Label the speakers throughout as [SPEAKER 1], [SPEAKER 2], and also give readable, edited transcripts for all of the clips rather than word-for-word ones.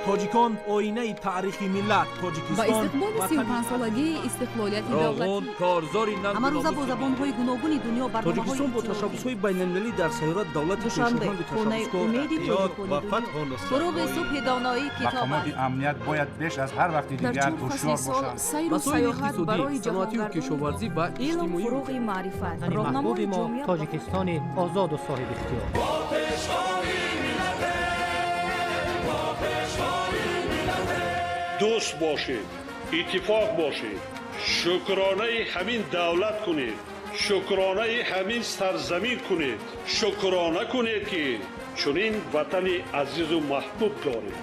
[SPEAKER 1] Тоҷикон оинаи таърихи миллат. Тоҷикистон
[SPEAKER 2] ба истиқболи 35-солагии истиқлолияти
[SPEAKER 3] давлатӣ. Корзори
[SPEAKER 4] ҳамарӯза бо забонҳои гуногуни дунё.
[SPEAKER 1] Тоҷикистон бо ташаббусҳои байналмилалӣ дар сайёра давлати
[SPEAKER 4] Душанбе, хонаи умеди
[SPEAKER 5] тоҷикони дунё.
[SPEAKER 4] Фуруғи субҳи доноӣ китоб.
[SPEAKER 6] Мақомоти амният бояд беш аз ҳар вақти дигар ҳушёр бошанд.
[SPEAKER 2] Сайру сайёҳат барои
[SPEAKER 7] саноатию кишоварзӣ ва
[SPEAKER 4] илм, фуруғи маърифат.
[SPEAKER 8] Роҳнамои мо Тоҷикистони озоду соҳибихтиёр.
[SPEAKER 9] Дӯст бошед, иттифоқ бошед, шукронаи ҳамин давлат кунед, шукронаи ҳамин сарзамин кунед, шукрона кунед, ки чунин ватани азизу маҳбуб доред.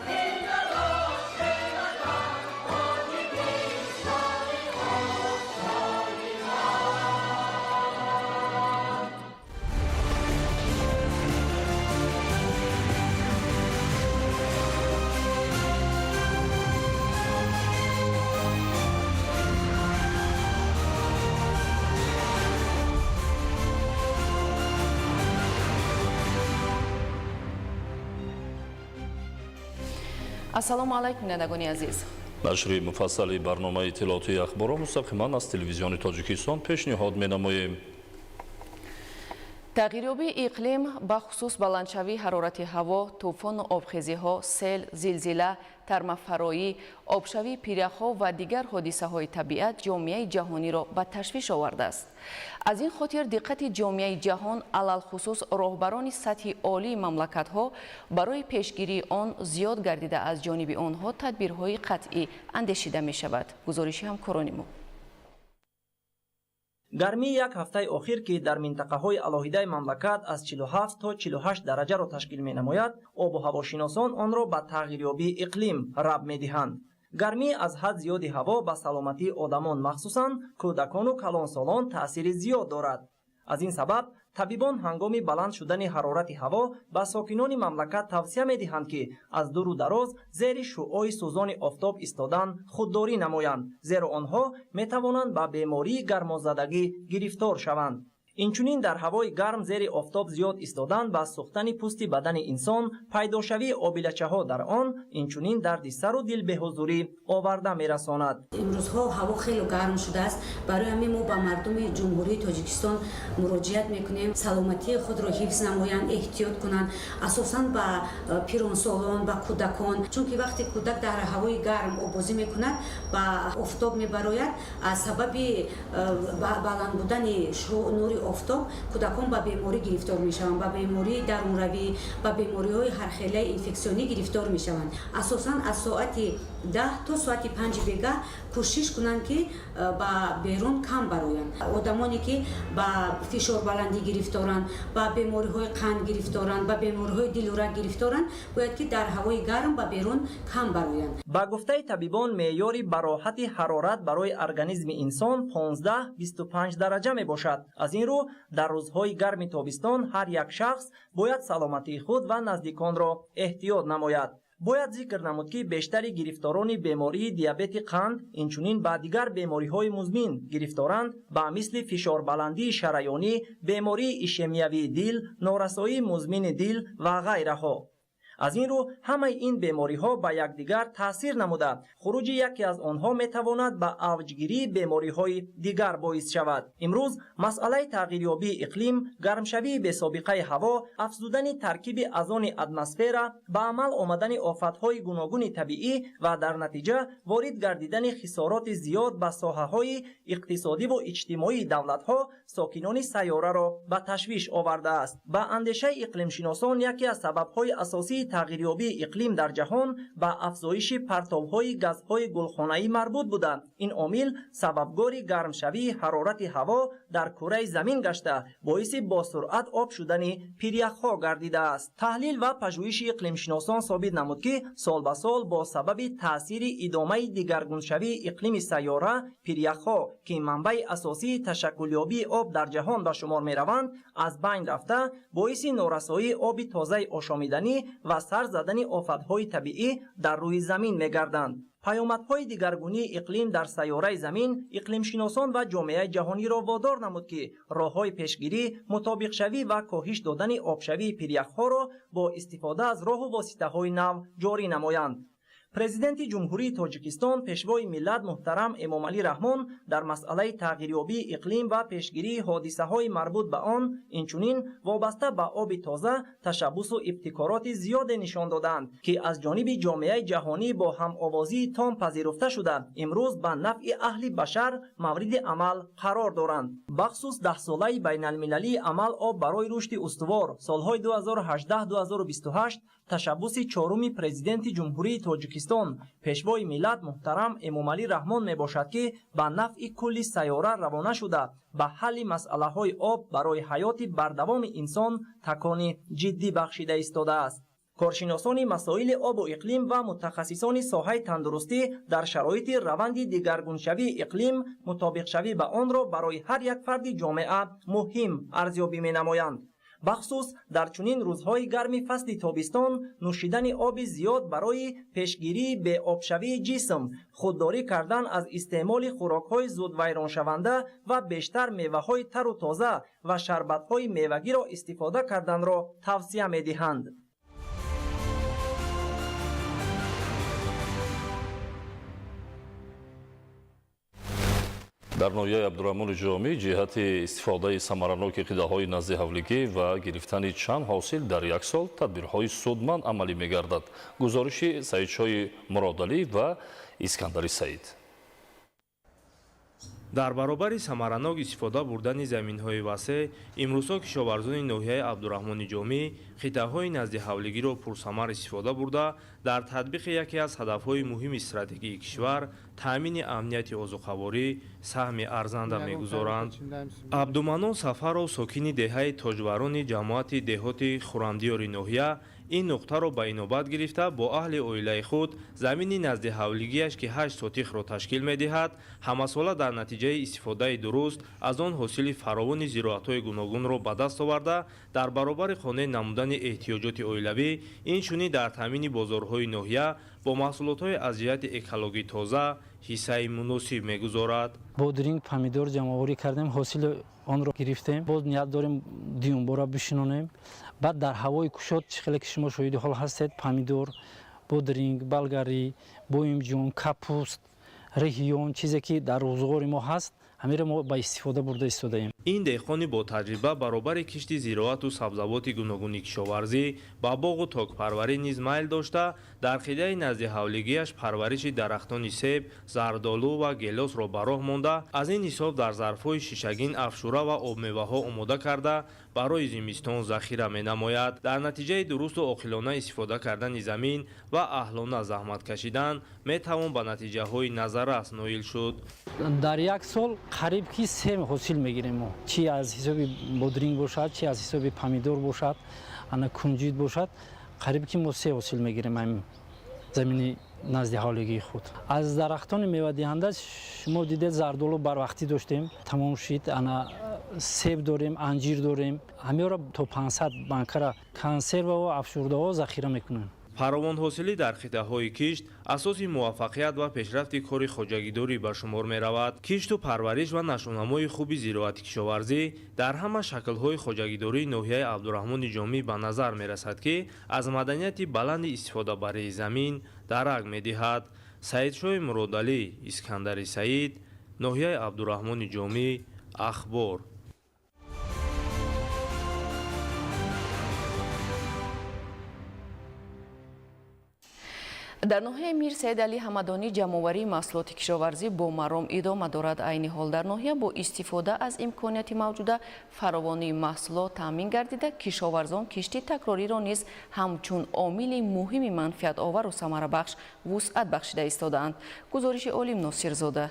[SPEAKER 10] Ассалому алайкум, бинандагони азиз.
[SPEAKER 11] Нашри муфассали барномаи иттилоотии ахборро мустақиман аз Телевизиони Тоҷикистон пешниҳод менамоем.
[SPEAKER 10] Тағйирёбии иқлим, бахусус баландшавии ҳарорати ҳаво, тӯфону обхезиҳо, сел, зилзила, тармафароӣ, обшавии пиряхҳо ва дигар ҳодисаҳои табиат ҷомеаи ҷаҳониро ба ташвиш овардааст. Аз ин хотир диққати ҷомеаи ҷаҳон, алалхусус роҳбарони сатҳи олии мамлакатҳо, барои пешгирии он зиёд гардида, аз ҷониби онҳо тадбирҳои қатъӣ андешида мешавад. Гузориши ҳамкорони мо.
[SPEAKER 12] Гармии як ҳафтаи охир, ки дар минтақаҳои алоҳидаи мамлакат аз 47 то 48 дараҷаро ташкил менамояд, обу ҳавошиносон онро ба тағйирёбии иқлим рабт медиҳанд. Гармии аз ҳад зиёди ҳаво ба саломатии одамон, махсусан кӯдакону калонсолон, таъсири зиёд дорад. Аз ин сабаб табибон ҳангоми баланд шудани ҳарорати ҳаво ба сокинони мамлакат тавсия медиҳанд, ки аз дуру дароз зери шуъои сӯзони офтоб истодан худдорӣ намоянд, зеро онҳо метавонанд ба бемории гармозадагӣ гирифтор шаванд. Инчунин дар ҳавои гарм зери офтоб зиёд истодан ба сӯхтани пӯсти бадани инсон, пайдошавии обилачаҳо дар он, инчунин дарди сару дилбеҳузурӣ оварда мерасонад.
[SPEAKER 13] Имрӯзҳо ҳаво хеле гарм шудааст. Барои ҳамин мо ба мардуми Ҷумҳурии Тоҷикистон муроҷиат мекунем, саломатии худро ҳифз намоянд, эҳтиёт кунанд, асосан ба пиронсолон, ба кӯдакон, чунки вақте кӯдак дар ҳавои гарм обозӣ мекунад, ба офтоб мебарояд, аз сабаби баланд будани нури офтоб кӯдакон ба беморӣ гирифтор мешаванд, ба бемории дарунравӣ, ба бемориҳои ҳархелаи инфексионӣ гирифтор мешаванд. Асосан аз соати 10 то соати 5 бегаҳ кӯшиш кунанд, ки ба берун кам бароянд. Одамоне ки ба фишорбаландӣ гирифторанд, ба бемориҳои қанд гирифторанд, ба бемориҳои дилу раг гирифторанд, бояд ки дар ҳавои гарм ба берун кам бароянд.
[SPEAKER 12] Ба гуфтаи табибон, меъёри бароҳати ҳарорат барои организми инсон 15-25 дараҷа мебошад. Аз ин рӯ дар рӯзҳои гарми тобистон ҳар як шахс бояд саломатии худ ва наздиконро эҳтиёт намояд. Бояд зикр намуд, ки бештари гирифторони бемории диабети қанд, инчунин ба дигар бемориҳои музмин гирифторанд, ба мисли фишорбаландии шараёнӣ, бемории ишемиявии дил, норасоии музмини дил ва ғайраҳо. Аз ин рӯ ҳамаи ин бемориҳо ба якдигар таъсир намуда, хуруҷи яке аз онҳо метавонад ба авҷгирии бемориҳои дигар боис шавад. Имрӯз масъалаи тағйирёбии иқлим, гармшавии бесобиқаи ҳаво, афзудани таркиби азони атмосфера, ба амал омадани офатҳои гуногуни табиӣ ва дар натиҷа ворид гардидани хисороти зиёд ба соҳаҳои иқтисодиву иҷтимоии давлатҳо сокинони сайёраро ба ташвиш овардааст. Ба андешаи иқлимшиносон, яке аз сабабҳои асосии тағйирёбии иқлим дар ҷаҳон ба афзоиши партовҳои газҳои гулхонаӣ марбут буда, ин омил сабабгори гармшавии ҳарорати ҳаво дар кураи замин гашта, боиси босуръат об шудани пиряхҳо гардидааст. Таҳлил ва пажӯҳиши иқлимшиносон собит намуд, ки сол ба сол бо сабаби таъсири идомаи дигаргуншавии иқлими сайёра пиряхҳо, ки манбаи асосии ташаккулёбии об дар ҷаҳон ба шумор мераванд, аз байн рафта, боиси норасоии оби тозаи ошомиданӣ ва сар задани офатҳои табиӣ дар рӯи замин мегарданд. Паёмадҳои дигаргунии иқлим дар сайёраи замин иқлимшиносон ва ҷомеаи ҷаҳониро водор намуд, ки роҳҳои пешгирӣ, мутобиқшавӣ ва коҳиш додани обшавии пиряхҳоро бо истифода аз роҳу воситаҳои нав ҷорӣ намоянд. Президенти Ҷумҳурии Тоҷикистон, Пешвои миллат муҳтарам Эмомалӣ Раҳмон дар масъалаи тағйирёбии иқлим ва пешгирии ҳодисаҳои марбут ба он, инчунин вобаста ба оби тоза ташаббусу ибтикороти зиёде нишон доданд, ки аз ҷониби ҷомеаи ҷаҳонӣ бо ҳамовозии том пазируфта шуда, имрӯз ба нафъи аҳли башар мавриди амал қарор доранд. Бахусус даҳсолаи байналмилалии амал об барои рушди устувор солҳои 2018-2028 ташаббуси чоруми Президенти Ҷумҳурии Тоҷикистон, Пешвои миллат муҳтарам Эмомалӣ Раҳмон мебошад, ки ба нафъи кулли сайёра равона шуда, ба ҳалли масъалаҳои об барои ҳаёти бардавоми инсон такони ҷиддӣ бахшида истодааст. Коршиносони масоили обу иқлим ва мутахассисони соҳаи тандурустӣ дар шароити раванди дигаргуншавии иқлим мутобиқшавӣ ба онро барои ҳар як фарди ҷомеа муҳим арзёбӣ менамоянд. Бахусус дар чунин рӯзҳои гарми фасли тобистон нӯшидани оби зиёд барои пешгирии беобшавии ҷисм, худдорӣ кардан аз истеъмоли хӯрокҳои зудвайроншаванда ва бештар меваҳои тару тоза ва шарбатҳои мевагиро истифода карданро тавсия медиҳанд.
[SPEAKER 11] Дар ноҳияи Абдураҳмони Ҷомӣ ҷиҳати истифодаи самараноки қидаҳои назди ҳавлигӣ ва гирифтани чанд ҳосил дар як сол тадбирҳои судманд амалӣ мегардад. Гузориши Саидшоҳи Муродалӣ ва Искандари Саид.
[SPEAKER 3] Дар баробари самаранок истифода бурдани заминҳои васеъ, имрӯзҳо кишоварзони ноҳияи Абдураҳмони Ҷомӣ қитъаҳои назди ҳавлигиро пурсамар истифода бурда, дар татбиқи яке аз ҳадафҳои муҳими стратегии кишвар таъмини амнияти озуқаворӣ саҳми арзанда мегузоранд. Абдуманон Сафаров, сокини деҳаи Тоҷварони ҷамоати деҳоти Хурамдиёри ноҳия, ин нуқтаро ба инобат гирифта бо аҳли оилаи худ замини назди ҳавлигиаш, ки 8 сотихро ташкил медиҳад, ҳамасола дар натиҷаи истифодаи дуруст аз он ҳосили фаровони зироатҳои гуногунро ба даст оварда, дар баробари қонеъ намудани эҳтиёҷоти оилавӣ, инчунин дар таъмини бозорҳои ноҳия бо маҳсулотҳои аз ҷиҳати экологӣ тоза ҳиссаи муносиб мегузорад.
[SPEAKER 5] Бодринг, помидор ҷамъоварӣ кардем, ҳосили онро гирифтем. Боз ният дорем дуюмбора бишинонем. Баъд дар ҳавои кушод, чӣ хеле ки шумо шоҳиди ҳол ҳастед, помидор, бодринг, балгарӣ, боимҷон, капуст, реҳиён, чизе ки дар рӯзғори мо ҳаст, ҳамеро мо ба истифода бурда истодаем.
[SPEAKER 3] Ин деҳқони бо таҷриба баробари кишти зироату сабзавоти гуногуни кишоварзӣ ба боғу токпарварӣ низ майл дошта, дар қидаи назди ҳавлигиаш парвариши дарахтони себ, зардолу ва гелосро ба роҳ монда, аз ин ҳисоб дар зарфҳои шишагин афшура ва обмеваҳо омода карда барои зимистон захира менамояд. Дар натиҷаи дурусту оқилона истифода кардани замин ва аҳлона заҳмат кашидан метавон ба натиҷаҳои назаррас ноил шуд.
[SPEAKER 5] Дар як сол қариб ки се ҳосил мегирем мо, чи аз ҳисоби бодринг бошад, чи аз ҳисоби помидор бошад, ана кунҷид бошад, қариб ки мо се ҳосил мегирем ҳамин замини назди ҳавлигии худ. Аз дарахтони мевадиҳанда шумо дидед, зардолу барвақтӣ доштем, тамом шид, ана себ дорем, анҷир дорем, ҳамеро то 500 банкара консервао афшурдаҳо захира мекунем.
[SPEAKER 3] Фаровонҳосилӣ дар қитъаҳои кишт асоси муваффақият ва пешрафти кори хоҷагидорӣ ба шумор меравад. Кишту парвариш ва нашъунамои хуби зироати кишоварзӣ дар ҳама шаклҳои хоҷагидории ноҳияи Абдураҳмони Ҷомӣ ба назар мерасад, ки аз маданияти баланди истифодабарии замин дарак медиҳад. Саидшоҳи Муродалӣ, Искандари Саид, ноҳияи Абдураҳмони Ҷомӣ, Ахбор.
[SPEAKER 10] Дар ноҳияи Мир Саид Алӣ Ҳамадонӣ ҷамъоварии маҳсулоти кишоварзӣ бо маром идома дорад. Айни ҳол дар ноҳия бо истифода аз имконияти мавҷуда фаровонии маҳсулот таъмин гардида, кишоварзон кишти такрориро низ ҳамчун омили муҳими манфиатовару самарабахш вусъат бахшида истодаанд. Гузориши Олим Носирзода.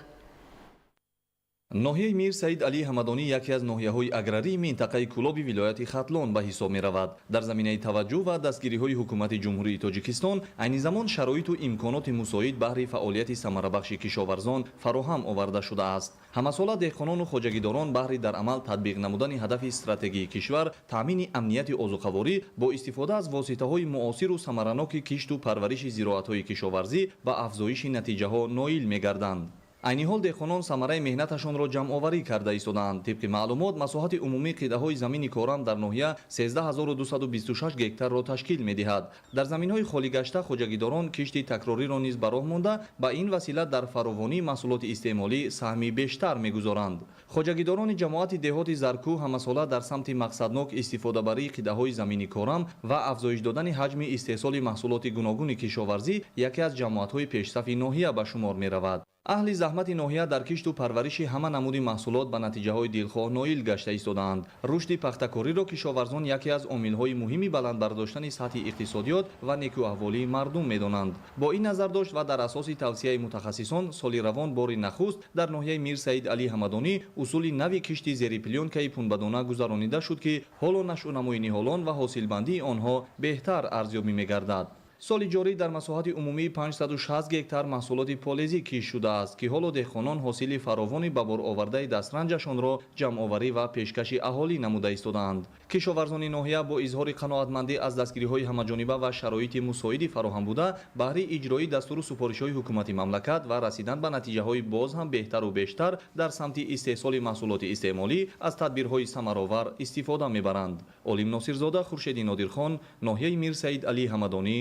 [SPEAKER 7] Ноҳияи Мир Саид Алӣ Ҳамадонӣ яке аз ноҳияҳои аграрии минтақаи Кӯлоби вилояти Хатлон ба ҳисоб меравад. Дар заминаи таваҷҷӯҳ ва дастгириҳои ҳукумати Ҷумҳурии Тоҷикистон айни замон шароиту имконоти мусоид баҳри фаъолияти самарабахши кишоварзон фароҳам оварда шудааст. Ҳамасола деҳқонону хоҷагидорон баҳри дар амал татбиқ намудани ҳадафи стратегии кишвар таъмини амнияти озуқаворӣ бо истифода аз воситаҳои муосиру самараноки кишту парвариши зироатҳои кишоварзӣ ба афзоиши натиҷаҳо ноил мегарданд. Айни ҳол деҳқонон самараи меҳнаташонро ҷамъоварӣ карда истодаанд. Тибқи маълумот, масоҳати умумии қитъаҳои замини корам дар ноҳия 13226 гектарро ташкил медиҳад. Дар заминҳои холигашта хоҷагидорон кишти такрориро низ ба роҳ монда, ба ин васила дар фаровонии маҳсулоти истеъмолӣ саҳми бештар мегузоранд. Хоҷагидорони ҷамоати деҳоти Заркӯ ҳамасола дар самти мақсаднок истифодабарии қитъаҳои замини корам ва афзоиш додани ҳаҷми истеҳсоли маҳсулоти гуногуни кишоварзӣ яке аз ҷамоатҳои пешсафи ноҳия ба шумор меравад. Аҳли заҳмати ноҳия дар кишту парвариши ҳама намуди маҳсулот ба натиҷаҳои дилхоҳ ноил гашта истодаанд. Рушди пахтакориро кишоварзон яке аз омилҳои муҳими баланд бардоштани сатҳи иқтисодиёт ва некӯаҳволии мардум медонанд. Бо ин назардошт ва дар асоси тавсияи мутахассисон, соли равон бори нахуст дар ноҳияи Мир Саид Алӣ Ҳамадонӣ усули нави кишти зери плёнкаи пунбадона гузаронида шуд, ки ҳоло нашъунамои ниҳолон ва ҳосилбандии онҳо беҳтар арзёбӣ мегардад. Соли ҷорӣ дар масоҳати умумии 560 гектар маҳсулоти полезӣ кишт шудааст, ки ҳоло деҳқонон ҳосили фаровони ба бор овардаи дастранҷашонро ҷамъоварӣ ва пешкаши аҳолӣ намуда истодаанд. Кишоварзони ноҳия бо изҳори қаноатмандӣ аз дастгириҳои ҳамаҷониба ва шароити мусоиди фароҳам буда, баҳри иҷрои дастуру супоришҳои ҳукумати мамлакат ва расидан ба натиҷаҳои боз ҳам беҳтару бештар дар самти истеҳсоли маҳсулоти истеъмолӣ аз тадбирҳои самаровар истифода мебаранд. Олим Носирзода, Хуршеди Нодирхон, ноҳияи Мир Саид Алӣ Ҳамадонӣ,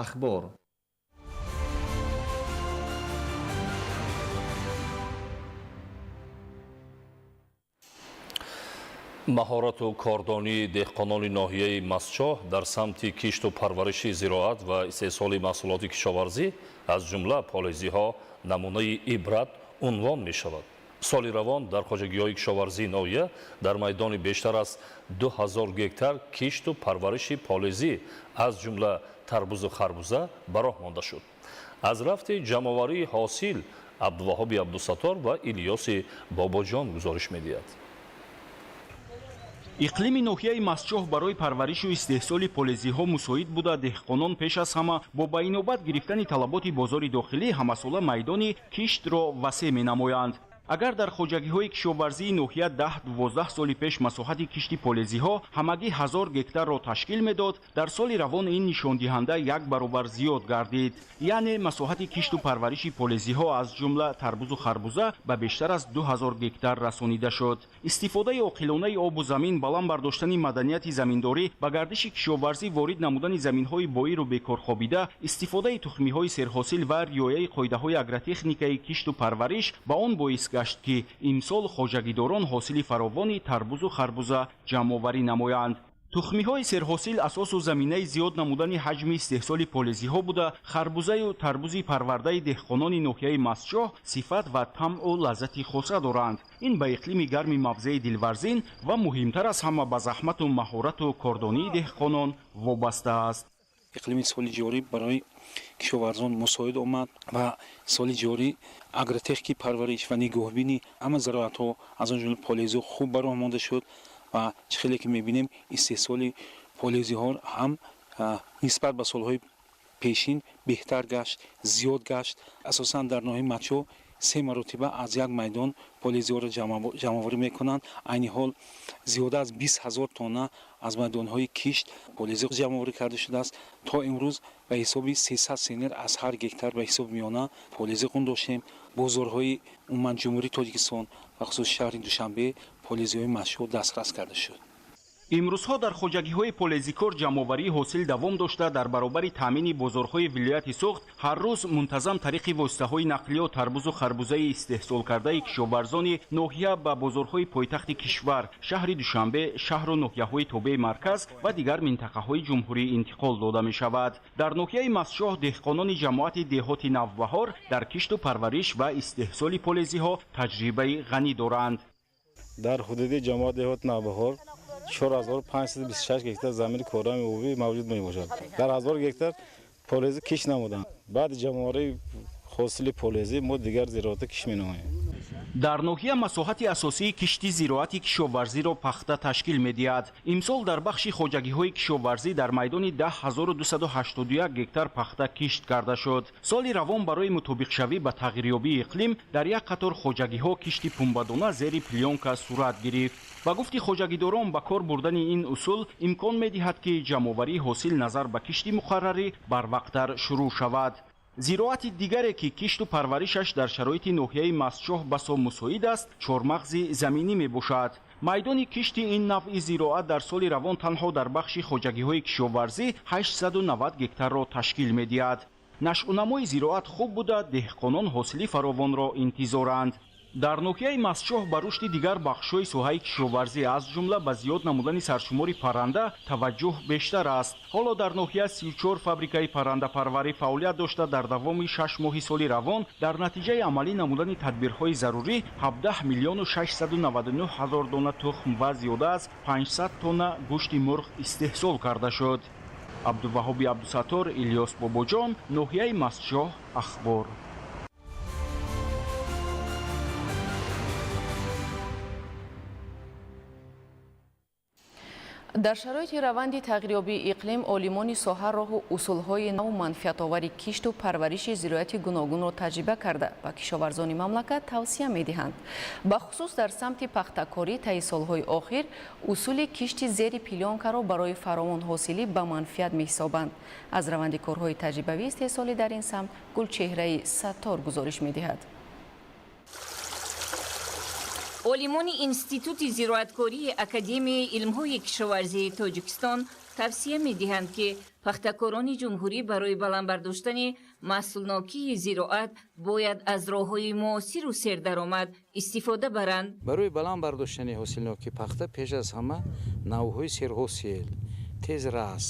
[SPEAKER 7] Ахбор.
[SPEAKER 11] Маҳорату кордонии деҳқонони ноҳияи Мастчоҳ дар самти кишту парвариши зироат ва истеҳсоли маҳсулоти кишоварзӣ, аз ҷумла полезиҳо, намунаи ибрат унвон мешавад. Соли равон дар хоҷагиҳои кишоварзии ноҳия дар майдони бештар аз 2000 гектар кишту парвариши полезӣ, аз ҷумла тарбузу харбуза, ба роҳ монда шуд. Аз рафти ҷамъоварии ҳосил Абдуваҳоби Абдусаттор ва Илёси Бобоҷон гузориш медиҳад.
[SPEAKER 14] Иқлими ноҳияи Мастчоҳ барои парваришу истеҳсоли полезиҳо мусоид буда, деҳқонон пеш аз ҳама бо ба инобат гирифтани талаботи бозори дохилӣ ҳамасола майдони киштро васеъ менамоянд. Агар дар хоҷагиҳои кишоварзии ноҳия 10-12 соли пеш масоҳати кишти полезиҳо ҳамагӣ 1000 гектарро ташкил медод, дар соли равон ин нишондиҳанда як баробар зиёд гардид. Яъне масоҳати кишту парвариши полезиҳо, аз ҷумла тарбузу харбуза, ба бештар аз 2000 гектар расонида шуд. Истифодаи оқилонаи обу замин, баланд бардоштани маданияти заминдорӣ, ба гардиши кишоварзӣ ворид намудани заминҳои боиру бекорхобида, истифодаи тухмиҳои серҳосил ва риояи қоидаҳои агротехникаи кишту парвариш ба он боис гашт, ки имсол хоҷагидорон ҳосили фаровони тарбузу харбуза ҷамъоварӣ намоянд. Тухмиҳои серҳосил асосу заминаи зиёд намудани ҳаҷми истеҳсоли полезиҳо буда, харбузаю тарбузи парвардаи деҳқонони ноҳияи Мастчоҳ сифат ва тамъу лаззати хоса доранд. Ин ба иқлими гарми мавзеи дилварзин ва муҳимтар аз ҳама ба заҳмату маҳорату кордонии деҳқонон вобаста аст.
[SPEAKER 15] Иқлими соли ҷорӣ барои кишоварзон мусоид омад ва соли ҷорӣ агротехники парвариш ва нигоҳбини ҳама зироатҳо, аз он ҷумла полезиҳо, хуб ба роҳ монда шуд ва чӣ хеле ки мебинем, истеҳсоли полезиҳо ҳам нисбат ба солҳои пешин беҳтар гашт, зиёд гашт. Асосан дар ноҳияи Мастчоҳ 3 маротиба аз як майдон полезиҳоро ҷамъоварӣ мекунанд. Айни ҳол зиёда аз 20 000 тонна аз майдонҳои кишт полезиҳо ҷамъоварӣ карда шудааст. То имрӯз ба ҳисоби 300 сентнер аз ҳар гектар ба ҳисоби миёна полезӣ ғун доштем. Бозорҳои умуман Ҷумҳурии Тоҷикистон ва хусуси шаҳри Душанбе полезиҳои Мастчоҳ дастрас карда шуд.
[SPEAKER 14] Имрӯзҳо дар хоҷагиҳои полезикор ҷамъоварии ҳосил давом дошта, дар баробари таъмини бозорҳои вилояти Суғд ҳар рӯз мунтазам тариқи воситаҳои нақлиёт тарбузу харбузаи истеҳсолкардаи кишоварзони ноҳия ба бозорҳои пойтахти кишвар, шаҳри Душанбе, шаҳру ноҳияҳои тобеи марказ ва дигар минтақаҳои ҷумҳурӣ интиқол дода мешавад. Дар ноҳияи Мастчоҳ деҳқонони ҷамоати деҳоти Навбаҳор дар кишту парвариш ва истеҳсоли полезиҳо таҷрибаи ғанӣ доранд.
[SPEAKER 16] Дар ҳудуди ҷамоати деҳоти Навбаҳор 4526 гектар замини корами обӣ мавҷуд мебошад. Дар 1000 гектар полезӣ кишт намуданд. Баъди ҷамъоварии ҳосили полезӣ мо дигар зироатро кишт менамоем.
[SPEAKER 14] Дар ноҳия масоҳати асосии кишти зироати кишоварзиро пахта ташкил медиҳад. Имсол дар бахши хоҷагиҳои кишоварзӣ дар майдони 10281 гектар пахта кишт карда шуд. Соли равон барои мутобиқшавӣ ба тағйирёбии иқлим дар як қатор хоҷагиҳо кишти пунбадона зери плёнка сурат гирифт. Ба гуфти хоҷагидорон, ба кор бурдани ин усул имкон медиҳад, ки ҷамъоварии ҳосил назар ба кишти муқаррарӣ барвақттар шурӯъ шавад. Зироати дигаре ки кишту парваришаш дар шароити ноҳияи Мастчоҳ басо мусоид аст, чормағзи заминӣ мебошад. Майдони кишти ин навъи зироат дар соли равон танҳо дар бахши хоҷагиҳои кишоварзӣ 890 гектарро ташкил медиҳад. Нашъунамои зироат хуб буда, деҳқонон ҳосили фаровонро интизоранд. Дар ноҳияи Мастчоҳ ба рушди дигар бахшҳои соҳаи кишоварзӣ, аз ҷумла ба зиёд намудани саршумори парранда таваҷҷӯҳ бештар аст. Ҳоло дар ноҳия 34 фабрикаи паррандапарварӣ фаъолият дошта, дар давоми 6 моҳи соли равон дар натиҷаи амалӣ намудани тадбирҳои зарурӣ 17 миллиону 699 ҳазор дона тухм ва зиёда аз 500 тонна гӯшти мурғ истеҳсол карда шуд. Абдуваҳоби Абдусаттор, Илёс Бобоҷон, ноҳияи Мастчоҳ, Ахбор.
[SPEAKER 10] Дар шароити раванди тағйирёбии иқлим олимони соҳа роҳу усулҳои наву манфиатовари кишту парвариши зироати гуногунро таҷриба карда ба кишоварзони мамлакат тавсия медиҳанд. Бахусус дар самти пахтакорӣ таи солҳои охир усули кишти зери плёнкаро барои фаровонҳосилӣ ба манфиат меҳисобанд. Аз раванди корҳои таҷрибавии истеҳсолӣ дар ин самт Гулчеҳраи Саттор гузориш медиҳад.
[SPEAKER 17] Олимони Институти зироаткории Академияи илмҳои кишоварзии Тоҷикистон тавсия медиҳанд, ки пахтакорони ҷумҳурӣ барои баланд бардоштани маҳсулнокии зироат бояд аз роҳҳои муосиру сердаромад истифода баранд.
[SPEAKER 18] Барои баланд бардоштани ҳосилнокии пахта пеш аз ҳама навъҳои серҳосил, тезрас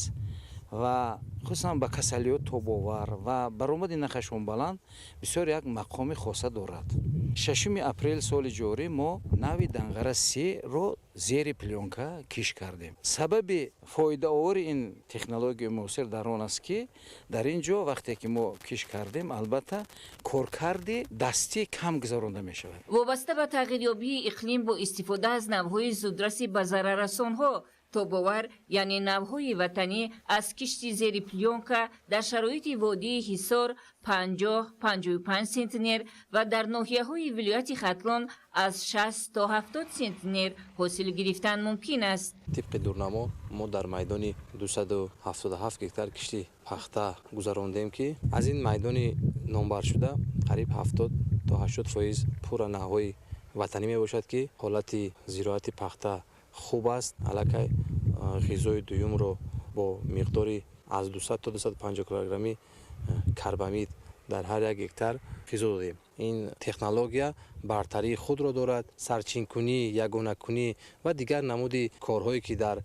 [SPEAKER 18] ва хусусан ба касалиҳо тобовар ва баромади нақашон баланд бисёр як мақоми хоса дорад. 6 апрел соли ҷорӣ мо нави Данғара 3-ро зери плёнка кишт кардем. Сабаби фоидаовари ин технологияи муосир дар он аст, ки дар ин ҷо вақте ки мо кишт кардем, албатта коркарди дастӣ кам гузаронда мешавад.
[SPEAKER 17] Вобаста ба тағйирёбии иқлим бо истифода аз навъҳои зудраси ба зараррасонҳо тобовар, яъне навъҳои ватанӣ аз кишти зери плёнка дар шароити водии Ҳисор 50-55 сентнер ва дар ноҳияҳои вилояти Хатлон аз 60 то 70 сентнер ҳосил гирифтан мумкин аст.
[SPEAKER 19] Тибқи дурнамо мо дар майдони 277 гектар кишти пахта гузарондем, ки аз ин майдони номбаршуда қариб 70 то 80% пурра навъҳои ватанӣ мебошад, ки ҳолати зироати пахта хуб аст. Аллакай ғизои дуюмро бо миқдори аз 200 то 250 килограмми карбамид дар ҳар як гектар ғизо додем. Ин технология бартарии худро дорад. Сарчинкунӣ, ягонакунӣ ва дигар намуди корҳое, ки дар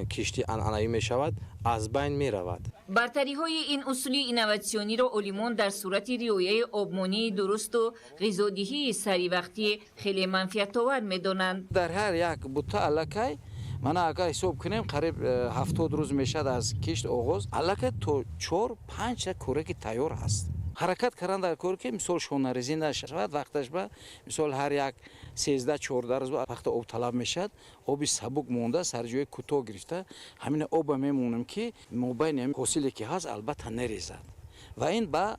[SPEAKER 19] кишти анъанавӣ мешавад, аз байн меравад.
[SPEAKER 17] Бартариҳои ин усули инноватсиониро олимон дар сурати риояи обмонии дурусту ғизодиҳии саривақтӣ хеле манфиатовар медонанд.
[SPEAKER 18] Дар ҳар як бута аллакай мана агар ҳисоб кунем, қариб 70 рӯз мешавад аз кишт оғоз, аллакай то 4-5 кӯраки тайёр ҳаст. Ҳаракат кардан дар кор, ки мисол шонарезӣ нашавад вақташ ба мисол ҳар як 13-14 рӯз пахта об талаб мешавад, оби сабук монда сарҷои кӯтоҳ гирифта ҳамин оба мемонем, ки мобайни ҳосиле ки ҳаст албатта нерезад ва ин ба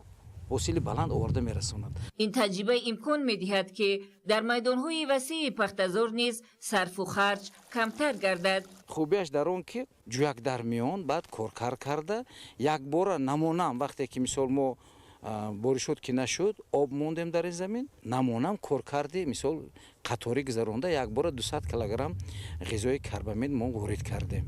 [SPEAKER 18] ҳосили баланд оварда мерасонад.
[SPEAKER 17] Ин таҷриба имкон медиҳад, ки дар майдонҳои васеи пахтазор низ сарфу харҷ камтар гардад.
[SPEAKER 18] Хубиаш дар он, ки ҷӯяк дар миён баъд коркар карда якбора намонам, вақте ки мисол мо боришот ки нашуд, об мондем дар ин замин, намонам коркарди мисол қаторӣ гузаронда якбора 200 килограмм ғизои карбамид мо ворид кардем.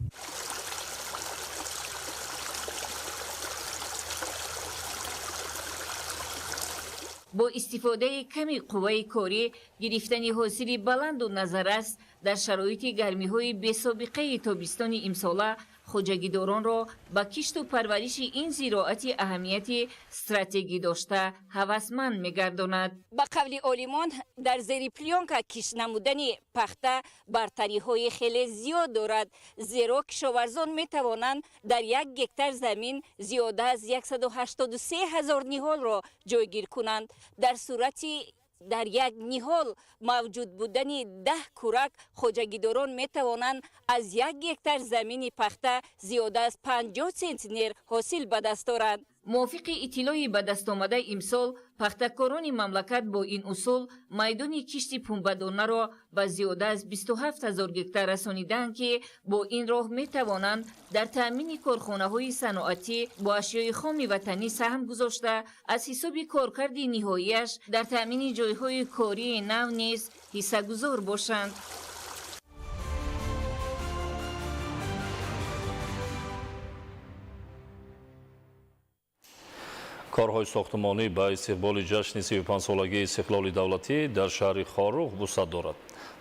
[SPEAKER 17] Бо истифодаи ками қувваи корӣ гирифтани ҳосили баланду назаррас дар шароити гармиҳои бесобиқаи тобистони имсола хоҷагидоронро ба кишту парвариши ин зироати аҳамияти стратегӣ дошта ҳавасманд мегардонад. Ба қавли олимон, дар зери плёнка кишт намудани пахта бартариҳои хеле зиёд дорад, зеро кишоварзон метавонанд дар як гектар замин зиёда аз 183 ҳазор ниҳолро ҷойгир кунанд. Дар сурати дар як ниҳол мавҷуд будани 10 кӯрак хоҷагидорон метавонанд аз як гектар замини пахта зиёда аз 50 сентнер ҳосил ба даст оранд. Мувофиқи иттилои ба даст омада, имсол пахтакорони мамлакат бо ин усул майдони кишти пунбадонаро ба зиёда аз 27 ҳазор гектар расонидаанд, ки бо ин роҳ метавонанд дар таъмини корхонаҳои саноатӣ бо ашёи хоми ватанӣ саҳм гузошта, аз ҳисоби коркарди ниҳоияш дар таъмини ҷойҳои кории нав низ ҳиссагузор бошанд.
[SPEAKER 11] Корҳои сохтмонӣ ба истиқболи ҷашни 35-солагии истиқлоли давлатӣ дар шаҳри Хоруғ вусъат дорад.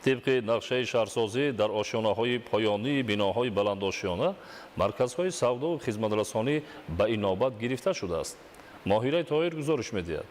[SPEAKER 11] Тибқи нақшаи шаҳрсозӣ, дар ошёнаҳои поёнии биноҳои баландошёна марказҳои савдову хизматрасонӣ ба инобат гирифта шудааст. Моҳираи Тоҳир гузориш медиҳад.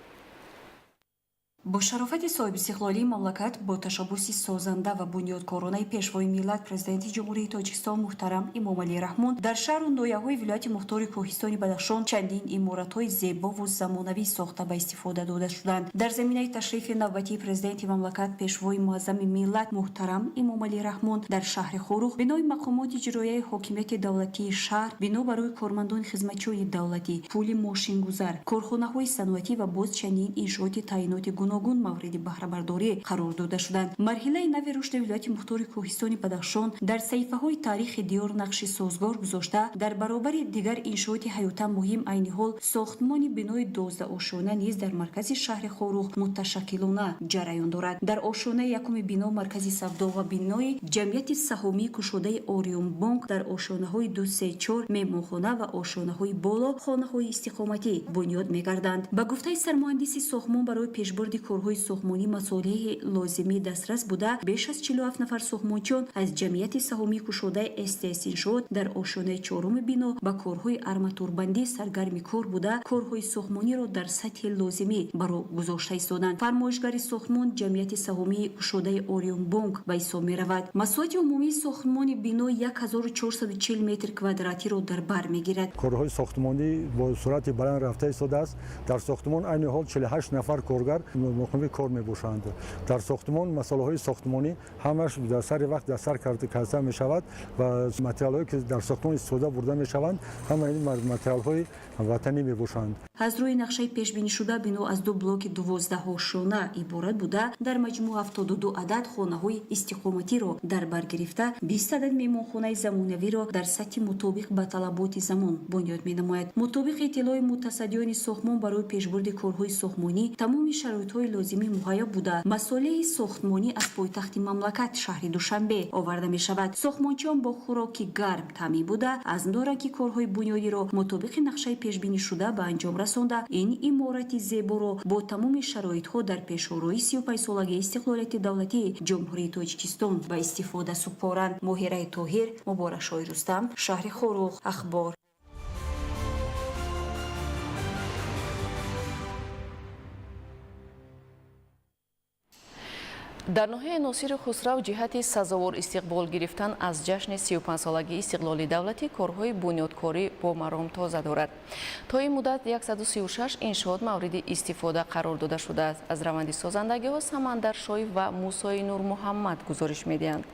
[SPEAKER 20] Бо шарофати соҳибистиқлолии мамлакат, бо ташаббуси созанда ва бунёдкоронаи Пешвои миллат, Президенти Ҷумҳурии Тоҷикистон муҳтарам Эмомалӣ Раҳмон, дар шаҳру ноҳияҳои вилояти мухтори Кӯҳистони Бадахшон чандин иморатҳои зебову замонавӣ сохта ба истифода дода шуданд. Дар заминаи ташрифи навбатии Президенти мамлакат, Пешвои муаззами миллат муҳтарам Эмомалӣ Раҳмон, дар шаҳри Хоруғ бинои мақомоти иҷроияи ҳокимияти давлатии шаҳр, бино барои кормандони хизматчиёни давлатӣ, пули мошингузар, корхонаҳои саноатӣ ва боз чандин иншооти таъиноти гуногун мавриди баҳрабардорӣ қарор дода шуданд. Марҳилаи нави рушди вилояти мухтори Кӯҳистони Бадахшон дар саҳифаҳои таърихи диёр нақши созгор гузошта, дар баробари дигар иншооти ҳаётан муҳим, айни ҳол сохтмони бинои 12-ошёна низ дар маркази шаҳри Хоруғ муташаккилона ҷараён дорад. Дар ошёнаи якуми бино маркази савдо ва бинои ҷамъияти саҳомии кушодаи Ориёнбонк, дар ошёнаҳои ду, се, чор меҳмонхона ва ошёнаҳои боло хонаҳои истиқоматӣ бунёд мегарданд. Ба гуфтаи сармуҳандиси сохтмон, барои пешбурди корҳои сохтмонӣ масолеҳи лозимӣ дастрас буда, беш аз 47 нафар сохтмончиён аз ҷамъияти саҳомии кушодаи СТС Иншоот дар ошёнаи чоруми бино ба корҳои арматурбандӣ саргарми кор буда, корҳои сохтмониро дар сатҳи лозимӣ ба роҳ гузошта истоданд. Фармоишгари сохтмон ҷамъияти саҳомии кушодаи Ориёнбонк ба ҳисоб меравад. Масоҳати умумии сохтмони бино 1440 метр квадратиро дар бар мегирад.
[SPEAKER 21] Корҳои сохтмонӣ бо суръати баланд рафта истодааст. Дар сохтмон айни ҳол 48 нафар коргар муқими кор мебошанд. Дар сохтмон масъалаҳои сохтмонӣ ҳамаш дар сари вақт дар сар карда мешавад ва материалҳое ки дар сохтмон истифода бурда мешаванд, ҳама ин материалҳои ватанӣ мебошанд.
[SPEAKER 20] Аз рӯи нақшаи пешбинишуда, бино аз ду блоки 12-ошёна иборат буда, дар маҷмӯъ 72 адад хонаҳои истиқоматиро дар бар гирифта, 20 адад меҳмонхонаи замонавиро дар сатҳи мутобиқ ба талаботи замон бунёд менамояд. Мутобиқи иттилои мутасаддиёни сохтмон, барои пешбурди корҳои сохтмонӣ тамоми шароитҳои лозимӣ муҳайё буда, масолеҳи сохтмонӣ аз пойтахти мамлакат, шаҳри Душанбе, оварда мешавад. Сохтмончиён бо хӯроки гарм таъмин буда, азм доранд, ки корҳои бунёдиро мутобиқи нақшаи пешбинишуда ба анҷом расонда, ин иморати зеборо бо тамоми шароитҳо дар пешорои 35-солагии истиқлолияти давлатии Ҷумҳурии Тоҷикистон ба истифода супоранд. Моҳираи Тоҳир, Муборакшоҳи Рустам, шаҳри Хоруғ, Ахбор.
[SPEAKER 10] Дар ноҳияи Носири Хусрав ҷиҳати сазовор истиқбол гирифтан аз ҷашни 35-солагии истиқлоли давлатӣ корҳои бунёдкорӣ бо маром тоза дорад. То ин муддат 136 иншоот мавриди истифода қарор дода шудааст. Аз раванди созандагиҳо Самандар Шоев ва Мусои Нурмуҳаммад гузориш медиҳанд.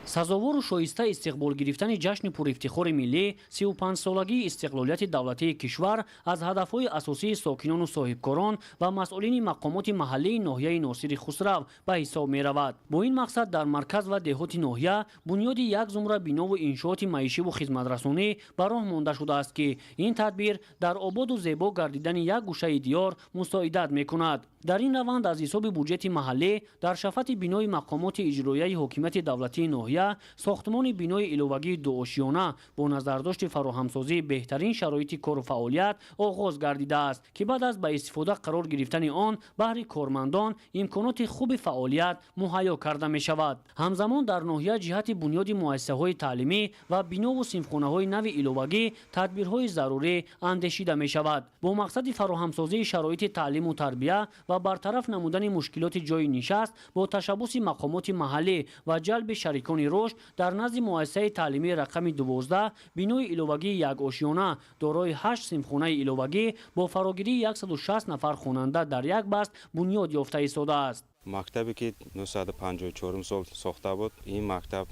[SPEAKER 8] Сазовору шоиста истиқбол гирифтани ҷашни пурифтихори миллӣ, 35-солагии истиқлолияти давлатии кишвар, аз ҳадафҳои асосии сокинону соҳибкорон ва масъулини мақомоти маҳаллии ноҳияи Носири Хусрав ба ҳисоб меравад. Бо ин мақсад дар марказ ва деҳоти ноҳия бунёди як зумра бинову иншооти маишиву хизматрасонӣ ба роҳ монда шудааст, ки ин тадбир дар ободу зебо гардидани як гӯшаи диёр мусоидат мекунад. Дар ин раванд аз ҳисоби буҷети маҳаллӣ дар шафати бинои мақомоти иҷроияи ҳокимияти давлатии ноҳия сохтмони бинои иловагии дуошиёна бо назардошти фароҳамсозии беҳтарин шароити кору фаъолият оғоз гардидааст, ки баъд аз ба истифода қарор гирифтани он баҳри кормандон имконоти хуби фаъолият муҳайё карда мешавад. Ҳамзамон дар ноҳия ҷиҳати бунёди муассисаҳои таълимӣ ва бинову синфхонаҳои нави иловагӣ тадбирҳои зарурӣ андешида мешавад. Бо мақсади фароҳамсозии шароити таълиму тарбия ва бартараф намудани мушкилоти ҷойи нишаст, бо ташаббуси мақомоти маҳаллӣ ва ҷалби шарикони рушд, дар назди муассисаи таълимии рақами 12 бинои иловагии якошиёна дорои ҳашт синфхонаи иловагӣ бо фарогирии 160 нафар хонанда дар як баст бунёд ёфта истодааст.
[SPEAKER 22] Мактабе ки 954 сол сохта буд, ин мактаб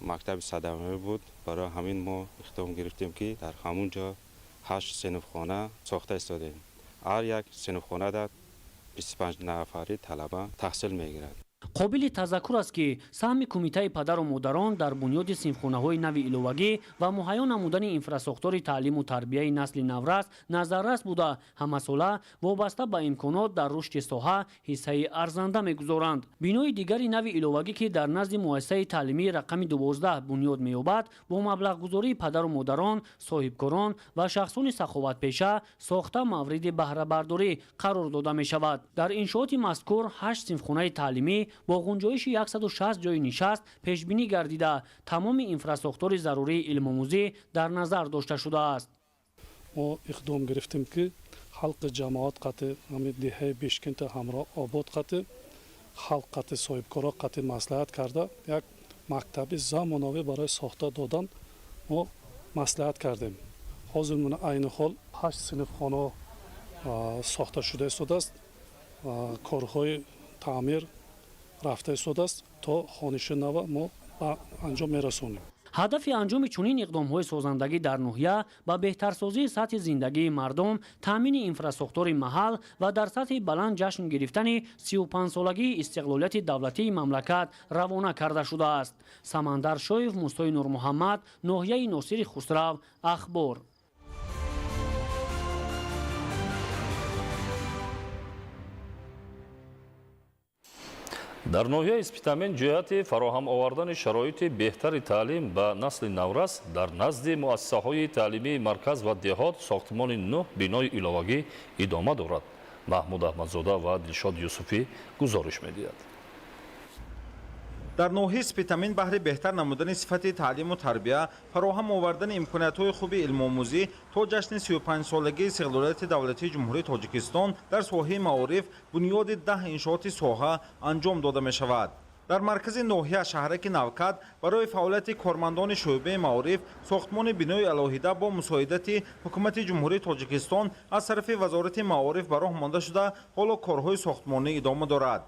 [SPEAKER 22] мактаби садамавӣ буд. Барои ҳамин мо иқдом гирифтем, ки дар ҳамун ҷо 8 синфхона сохта истодем. Ҳар як синфхонада 25 нафари талаба таҳсил мегирад.
[SPEAKER 8] Қобили тазаккур аст, ки саҳми кумитаи падару модарон дар бунёди синфхонаҳои нави иловагӣ ва муҳайё намудани инфрасохтори таълиму тарбияи насли наврас назаррас буда, ҳамасола вобаста ба имконот дар рушди соҳа ҳиссаи арзанда мегузоранд. Бинои дигари нави иловагӣ, ки дар назди муассисаи таълимии рақами 12 бунёд меёбад, бо маблағгузории падару модарон, соҳибкорон ва шахсони саховатпеша сохта мавриди баҳрабардорӣ қарор дода мешавад. Дар иншооти мазкур ҳашт синфхонаи таълимӣ бо ғунҷоиши 160 ҷойи нишаст пешбинӣ гардида, тамоми инфрасохтори зарурии илмомӯзӣ дар назар дошта шудааст.
[SPEAKER 1] Мо иқдом гирифтем, ки халқи ҷамоат қати, ҳамин деҳаи Бешкента ҳамроҳ обод қати, халқ қати, соҳибкоро қати маслиҳат карда, як мактаби замонавӣ барои сохта додан мо маслиҳат кардем. Ҳозир мана айни ҳол ҳашт синфхона сохта шуда истодааст, корҳои таъмир рафта истодааст, то хониши нава мо ба анҷом мерасонем.
[SPEAKER 8] Ҳадафи анҷоми чунин иқдомҳои созандагӣ дар ноҳия ба беҳтарсозии сатҳи зиндагии мардум, таъмини инфрасохтори маҳал ва дар сатҳи баланд ҷашн гирифтани 35-солагии истиқлолияти давлатии мамлакат равона карда шудааст. Самандар Шоев, Мустои Нурмуҳаммад, ноҳияи Носири Хусрав, Ахбор.
[SPEAKER 11] Дар ноҳияи Спитамен ҷиҳати фароҳам овардани шароити беҳтари таълим ба насли наврас дар назди муассисаҳои таълимии марказ ва деҳот сохтмони нӯҳ бинои иловагӣ идома дорад. Маҳмуд Аҳмадзода ва Дилшод Юсуфӣ гузориш медиҳад.
[SPEAKER 6] Дар ноҳияи Спитамен баҳри беҳтар намудани сифати таълиму тарбия, фароҳам овардани имкониятҳои хуби илмомӯзӣ то ҷашни 35-солагии истиқлолияти давлатии Ҷумҳурии Тоҷикистон дар соҳаи маориф бунёди 10 иншооти соҳа анҷом дода мешавад. Дар маркази ноҳия, шаҳраки Навкат, барои фаъолияти кормандони шӯъбаи маориф сохтмони бинои алоҳида бо мусоидати Ҳукумати Ҷумҳурии Тоҷикистон аз тарафи Вазорати маориф ба роҳ монда шуда, ҳоло корҳои сохтмонӣ идома дорад.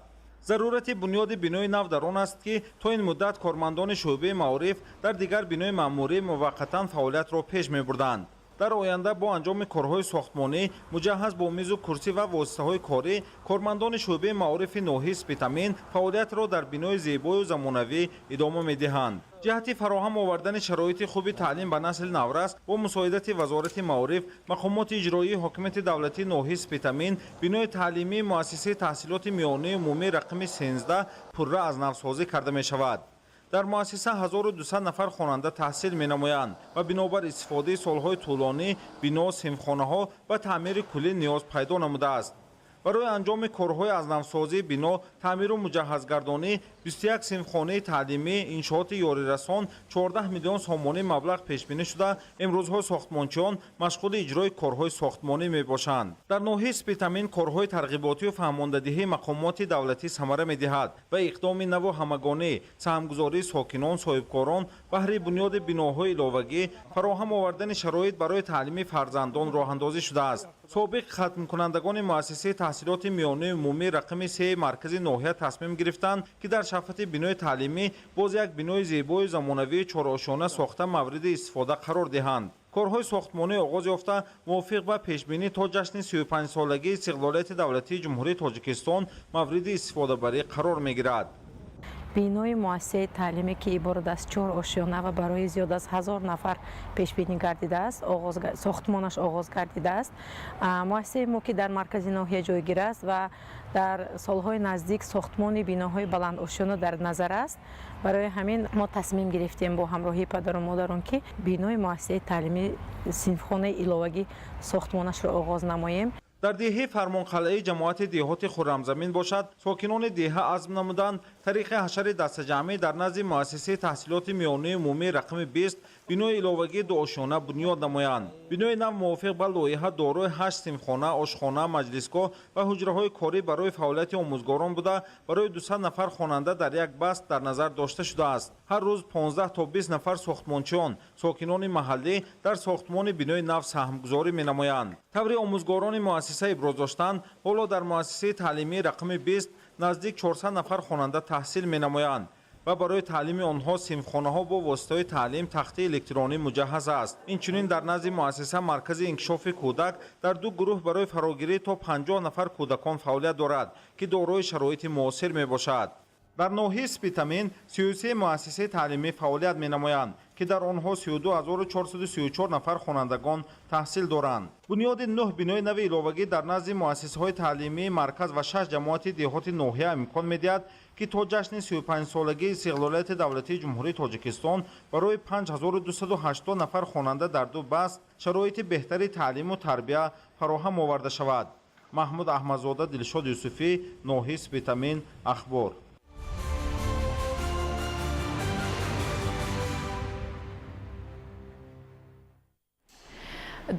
[SPEAKER 6] Зарурати бунёди бинои нав дар он аст, ки то ин муддат кормандони шӯъбаи маориф дар дигар бинои маъмурӣ муваққатан фаъолиятро пеш мебурданд. Дар оянда бо анҷоми корҳои сохтмонӣ, муҷаҳҳаз бо мизу курсӣ ва воситаҳои корӣ, кормандони шӯъбаи маорифи ноҳияи Спитамен фаъолиятро дар бинои зебою замонавӣ идома медиҳанд. Ҷиҳати фароҳам овардани шароити хуби таълим ба насли наврас бо мусоидати Вазорати маориф, мақомоти иҷроии ҳокимияти давлатии ноҳияи Спитамен бинои таълимии муассисаи таҳсилоти миёнаи умумии рақами 13 пурра аз навсозӣ карда мешавад. Дар муассиса 1200 нафар хонанда таҳсил менамоянд ва бинобар истифодаи солҳои тӯлонӣ бино, синфхонаҳо ба таъмири куллӣ ниёз пайдо намудааст. Барои анҷоми корҳои аз навсозии бино, таъмиру муҷаҳҳазгардонӣ 21 синфхонаи таълимӣ, иншооти ёрирасон 14 миллион сомонӣ маблағ пешбинӣ шуда, имрӯзҳо сохтмончиён машғули иҷрои корҳои сохтмонӣ мебошанд. Дар ноҳияи Спитамен корҳои тарғиботию фаҳмондадиҳии мақомоти давлатӣ самара медиҳад ва иқдоми наву ҳамагонӣ, саҳмгузории сокинон, соҳибкорон баҳри бунёди биноҳои иловагӣ, фароҳам овардани шароит барои таълими фарзандон роҳандозӣ шудааст. Собиқ хатмкунандагони муассисаи таҳсилоти миёнаи умумии рақами 3 маркази ноҳия тасмим гирифтанд, ки дар шафати бинои таълимӣ боз як бинои зебои замонавии чорошона сохта мавриди истифода қарор диҳанд. Корҳои сохтмонӣ оғоз ёфта, мувофиқ ба пешбинӣ то ҷашни 35-солагии истиқлолияти давлатии Ҷумҳурии Тоҷикистон мавриди истифодабарӣ қарор мегирад.
[SPEAKER 23] Бинои муассисаи таълимӣ, ки иборат аз чор ошёна ва барои зиёд аз 1000 нафар пешбинӣ гардидааст, сохтмонаш оғоз гардидааст. Муассисаи мо, ки дар маркази ноҳия ҷойгир аст ва дар солҳои наздик сохтмони биноҳои баландошёна дар назар аст, барои ҳамин мо тасмим гирифтем бо ҳамроҳии падару модарон, ки бинои муассисаи таълимӣ, синфхонаи иловагӣ сохтмонашро оғоз намоем.
[SPEAKER 6] Дар деҳаи Фармонқалъаи ҷамоати деҳоти Хуррамзамин бошад, сокинони деҳа азм намуданд тариқи ҳашари дастаҷамъӣ дар назди муассисаи таҳсилоти миёнаи умумии рақами 20 бинои иловагии дуошёна бунёд намоянд. Бинои нав мувофиқ ба лоиҳа дорои 8 синфхона, ошхона, маҷлисгоҳ ва ҳуҷраҳои корӣ барои фаъолияти омӯзгорон буда, барои 200 нафар хонанда дар як баст дар назар дошта шудааст. Ҳар рӯз 15 то 20 нафар сохтмончиён, сокинони маҳаллӣ дар сохтмони бинои нав саҳмгузорӣ менамоянд. Таври омӯзгорони муассиса иброз доштанд, ҳоло дар муассисаи таълимии рақами 20 наздик 400 нафар хонанда таҳсил менамоянд. ва барои таълими онҳо синфхонаҳо бо воситаҳои таълим тахтаи электронӣ муҷаҳҳаз аст. Инчунин дар назди муассиса маркази инкишофи кӯдак дар ду гурӯҳ барои фарогирӣ то 50 нафар кӯдакон фаъолият дорад, ки дорои шароити муосир мебошад. Дар ноҳияи Спитамен 33 муассисаи таълимӣ фаъолият менамоянд, ки дар онҳо 32434 нафар хонандагон таҳсил доранд. Бунёди 9 бинои нави иловагӣ дар назди муассисаҳои таълимии марказ ва 6 ҷамоати деҳоти ноҳия имкон медиҳад, ки то ҷашни 35-солагии истиқлолияти давлатии Ҷумҳурии Тоҷикистон барои 5280 нафар хонанда дар ду баст шароити беҳтари таълиму тарбия фароҳам оварда шавад. Маҳмуд Аҳмадзода, Дилшод Юсуфӣ, ноҳияи Спитамен, Ахбор.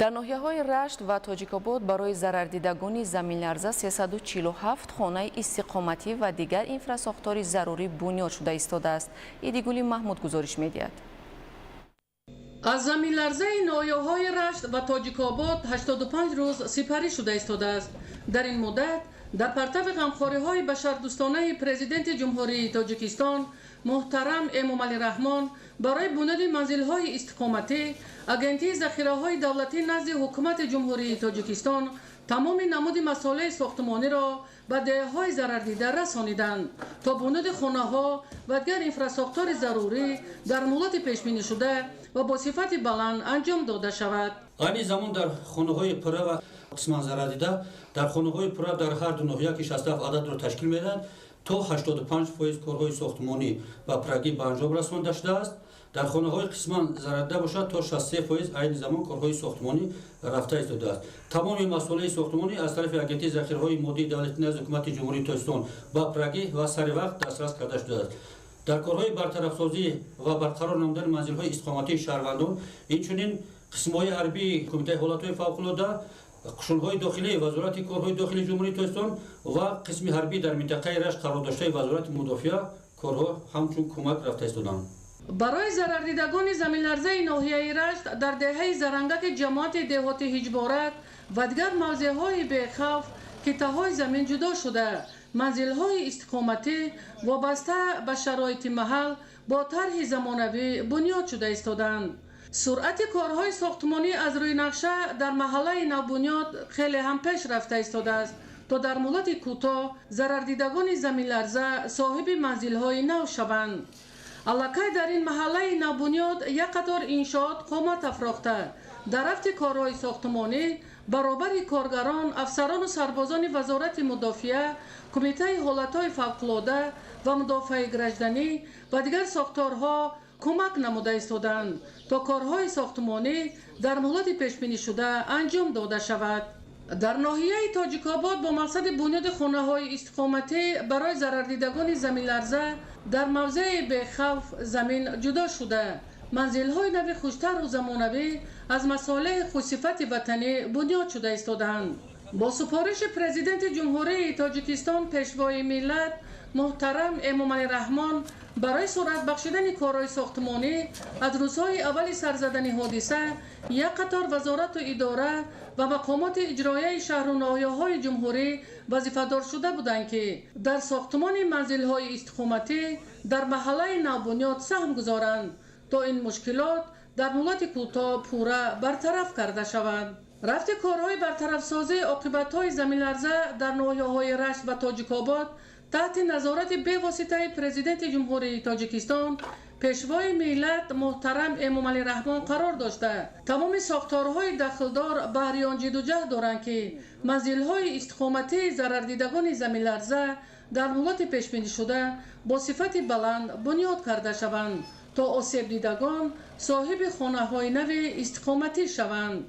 [SPEAKER 10] Дар ноҳияҳои Рашт ва Тоҷикобод барои зарардидагони заминларза 347 хонаи истиқоматӣ ва дигар инфрасохтори зарурӣ бунёд шуда истодааст. Идигули Маҳмуд гузориш медиҳад.
[SPEAKER 2] Аз заминларзаи ноҳияҳои Рашт ва Тоҷикобод 85 рӯз сипарӣ шуда истодааст. Дар ин муддат дар партави ғамхориҳои башардӯстонаи Президенти Ҷумҳурии Тоҷикистон муҳтарам Эмомалӣ Раҳмон барои бунёди манзилҳои истиқоматӣ Агентии захираҳои давлатӣ назди Ҳукумати Ҷумҳурии Тоҷикистон тамоми намуди масолеҳи сохтмониро ба деҳаҳои зарардида расониданд, то бунёди хонаҳо ва дигар инфрасохтори зарурӣ дар муҳлати пешбинишуда ва бо сифати баланд анҷом дода шавад.
[SPEAKER 4] Айни замон дар хонаҳои пурра ва қисман зарардида, дар хонаҳои пурра дар ҳар ду ноҳия, ки 67 ададро ташкил медиҳад, то 85% корҳои сохтмонӣ ва пуррагӣ ба анҷом расонда шудааст. Дар хонаҳои қисман зарардида бошад, то 63% айни замон корҳои сохтмонӣ рафта истодааст. Тамоми масолеҳи сохтмонӣ аз тарафи Агентии захираҳои моддии давлатӣ назди Ҳукумати Ҷумҳурии Тоҷикистон ба пуррагӣ ва сари вақт дастрас карда шудааст. Дар корҳои бартарафсозӣ ва барқарор намудани манзилҳои истиқоматии шаҳрвандон, инчунин қисмҳои ҳарбии Кумитаи ҳолатҳои фавқулода, қушунҳои дохилии Вазорати корҳои дохилии Ҷумҳурии Тоҷикистон ва қисми ҳарбӣ дар минтақаи Рашт қарор доштаи Вазорати мудофиа корҳо ҳамчун кӯмак рафта истоданд.
[SPEAKER 2] Барои зарардидагони заминларзаи ноҳияи Рашт дар деҳаи Зарангаки ҷамоати деҳоти Ҳиҷборак ва дигар мавзеъҳои бехавф қитъаҳои замин ҷудо шуда, манзилҳои истиқоматӣ вобаста ба шароити маҳал бо тарҳи замонавӣ бунёд шуда истоданд. Суръати корҳои сохтмонӣ аз рӯи нақша дар маҳаллаи навбунёд хеле ҳам пеш рафта истодааст, то дар муҳлати кӯтоҳ зарардидагони заминларза соҳиби манзилҳои нав шаванд. Аллакай дар ин маҳаллаи навбунёд як қатор иншоот қомат афрохта, дар рафти корҳои сохтмонӣ баробари коргарон, афсарону сарбозони Вазорати мудофиа, Кумитаи ҳолатҳои фавқулода ва мудофиаи гражданӣ ва дигар сохторҳо кӯмак намуда истоданд, то корҳои сохтмонӣ дар муҳлати пешбинишуда анҷом дода шавад. Дар ноҳияи Тоҷикобод бо мақсади бунёди хонаҳои истиқоматӣ барои зарардидагони заминларза дар мавзеи бехавф замин ҷудо шуда, манзилҳои нави хуштару замонавӣ аз масолеҳи хушсифати ватанӣ бунёд шуда истодаанд. Бо супориши Президенти Ҷумҳурии Тоҷикистон Пешвои миллат муҳтарам Эмомалӣ Раҳмон барои суръат бахшидани корҳои сохтмонӣ аз рӯзҳои аввали сарзадани ҳодиса як қатор вазорату идора ва мақомоти иҷроияи шаҳру ноҳияҳои ҷумҳурӣ вазифадор шуда буданд, ки дар сохтмони манзилҳои истиқоматӣ дар маҳаллаи навбунёд саҳм гузоранд, то ин мушкилот дар муҳлати кӯтоҳ пурра бартараф карда шаванд. Рафти корҳои бартарафсозии оқибатҳои заминларза дар ноҳияҳои Рашт ва Тоҷикобод таҳти назорати бевоситаи Президенти Ҷумҳурии Тоҷикистон Пешвои миллат муҳтарам Эмомалӣ Раҳмон қарор дошта, тамоми сохторҳои дахлдор баҳри он ҷиддуҷаҳд доранд, ки манзилҳои истиқоматии зарардидагони заминларза дар муҳлати пешбинишуда бо сифати баланд бунёд карда шаванд, то осебдидагон соҳиби хонаҳои нави истиқоматӣ шаванд.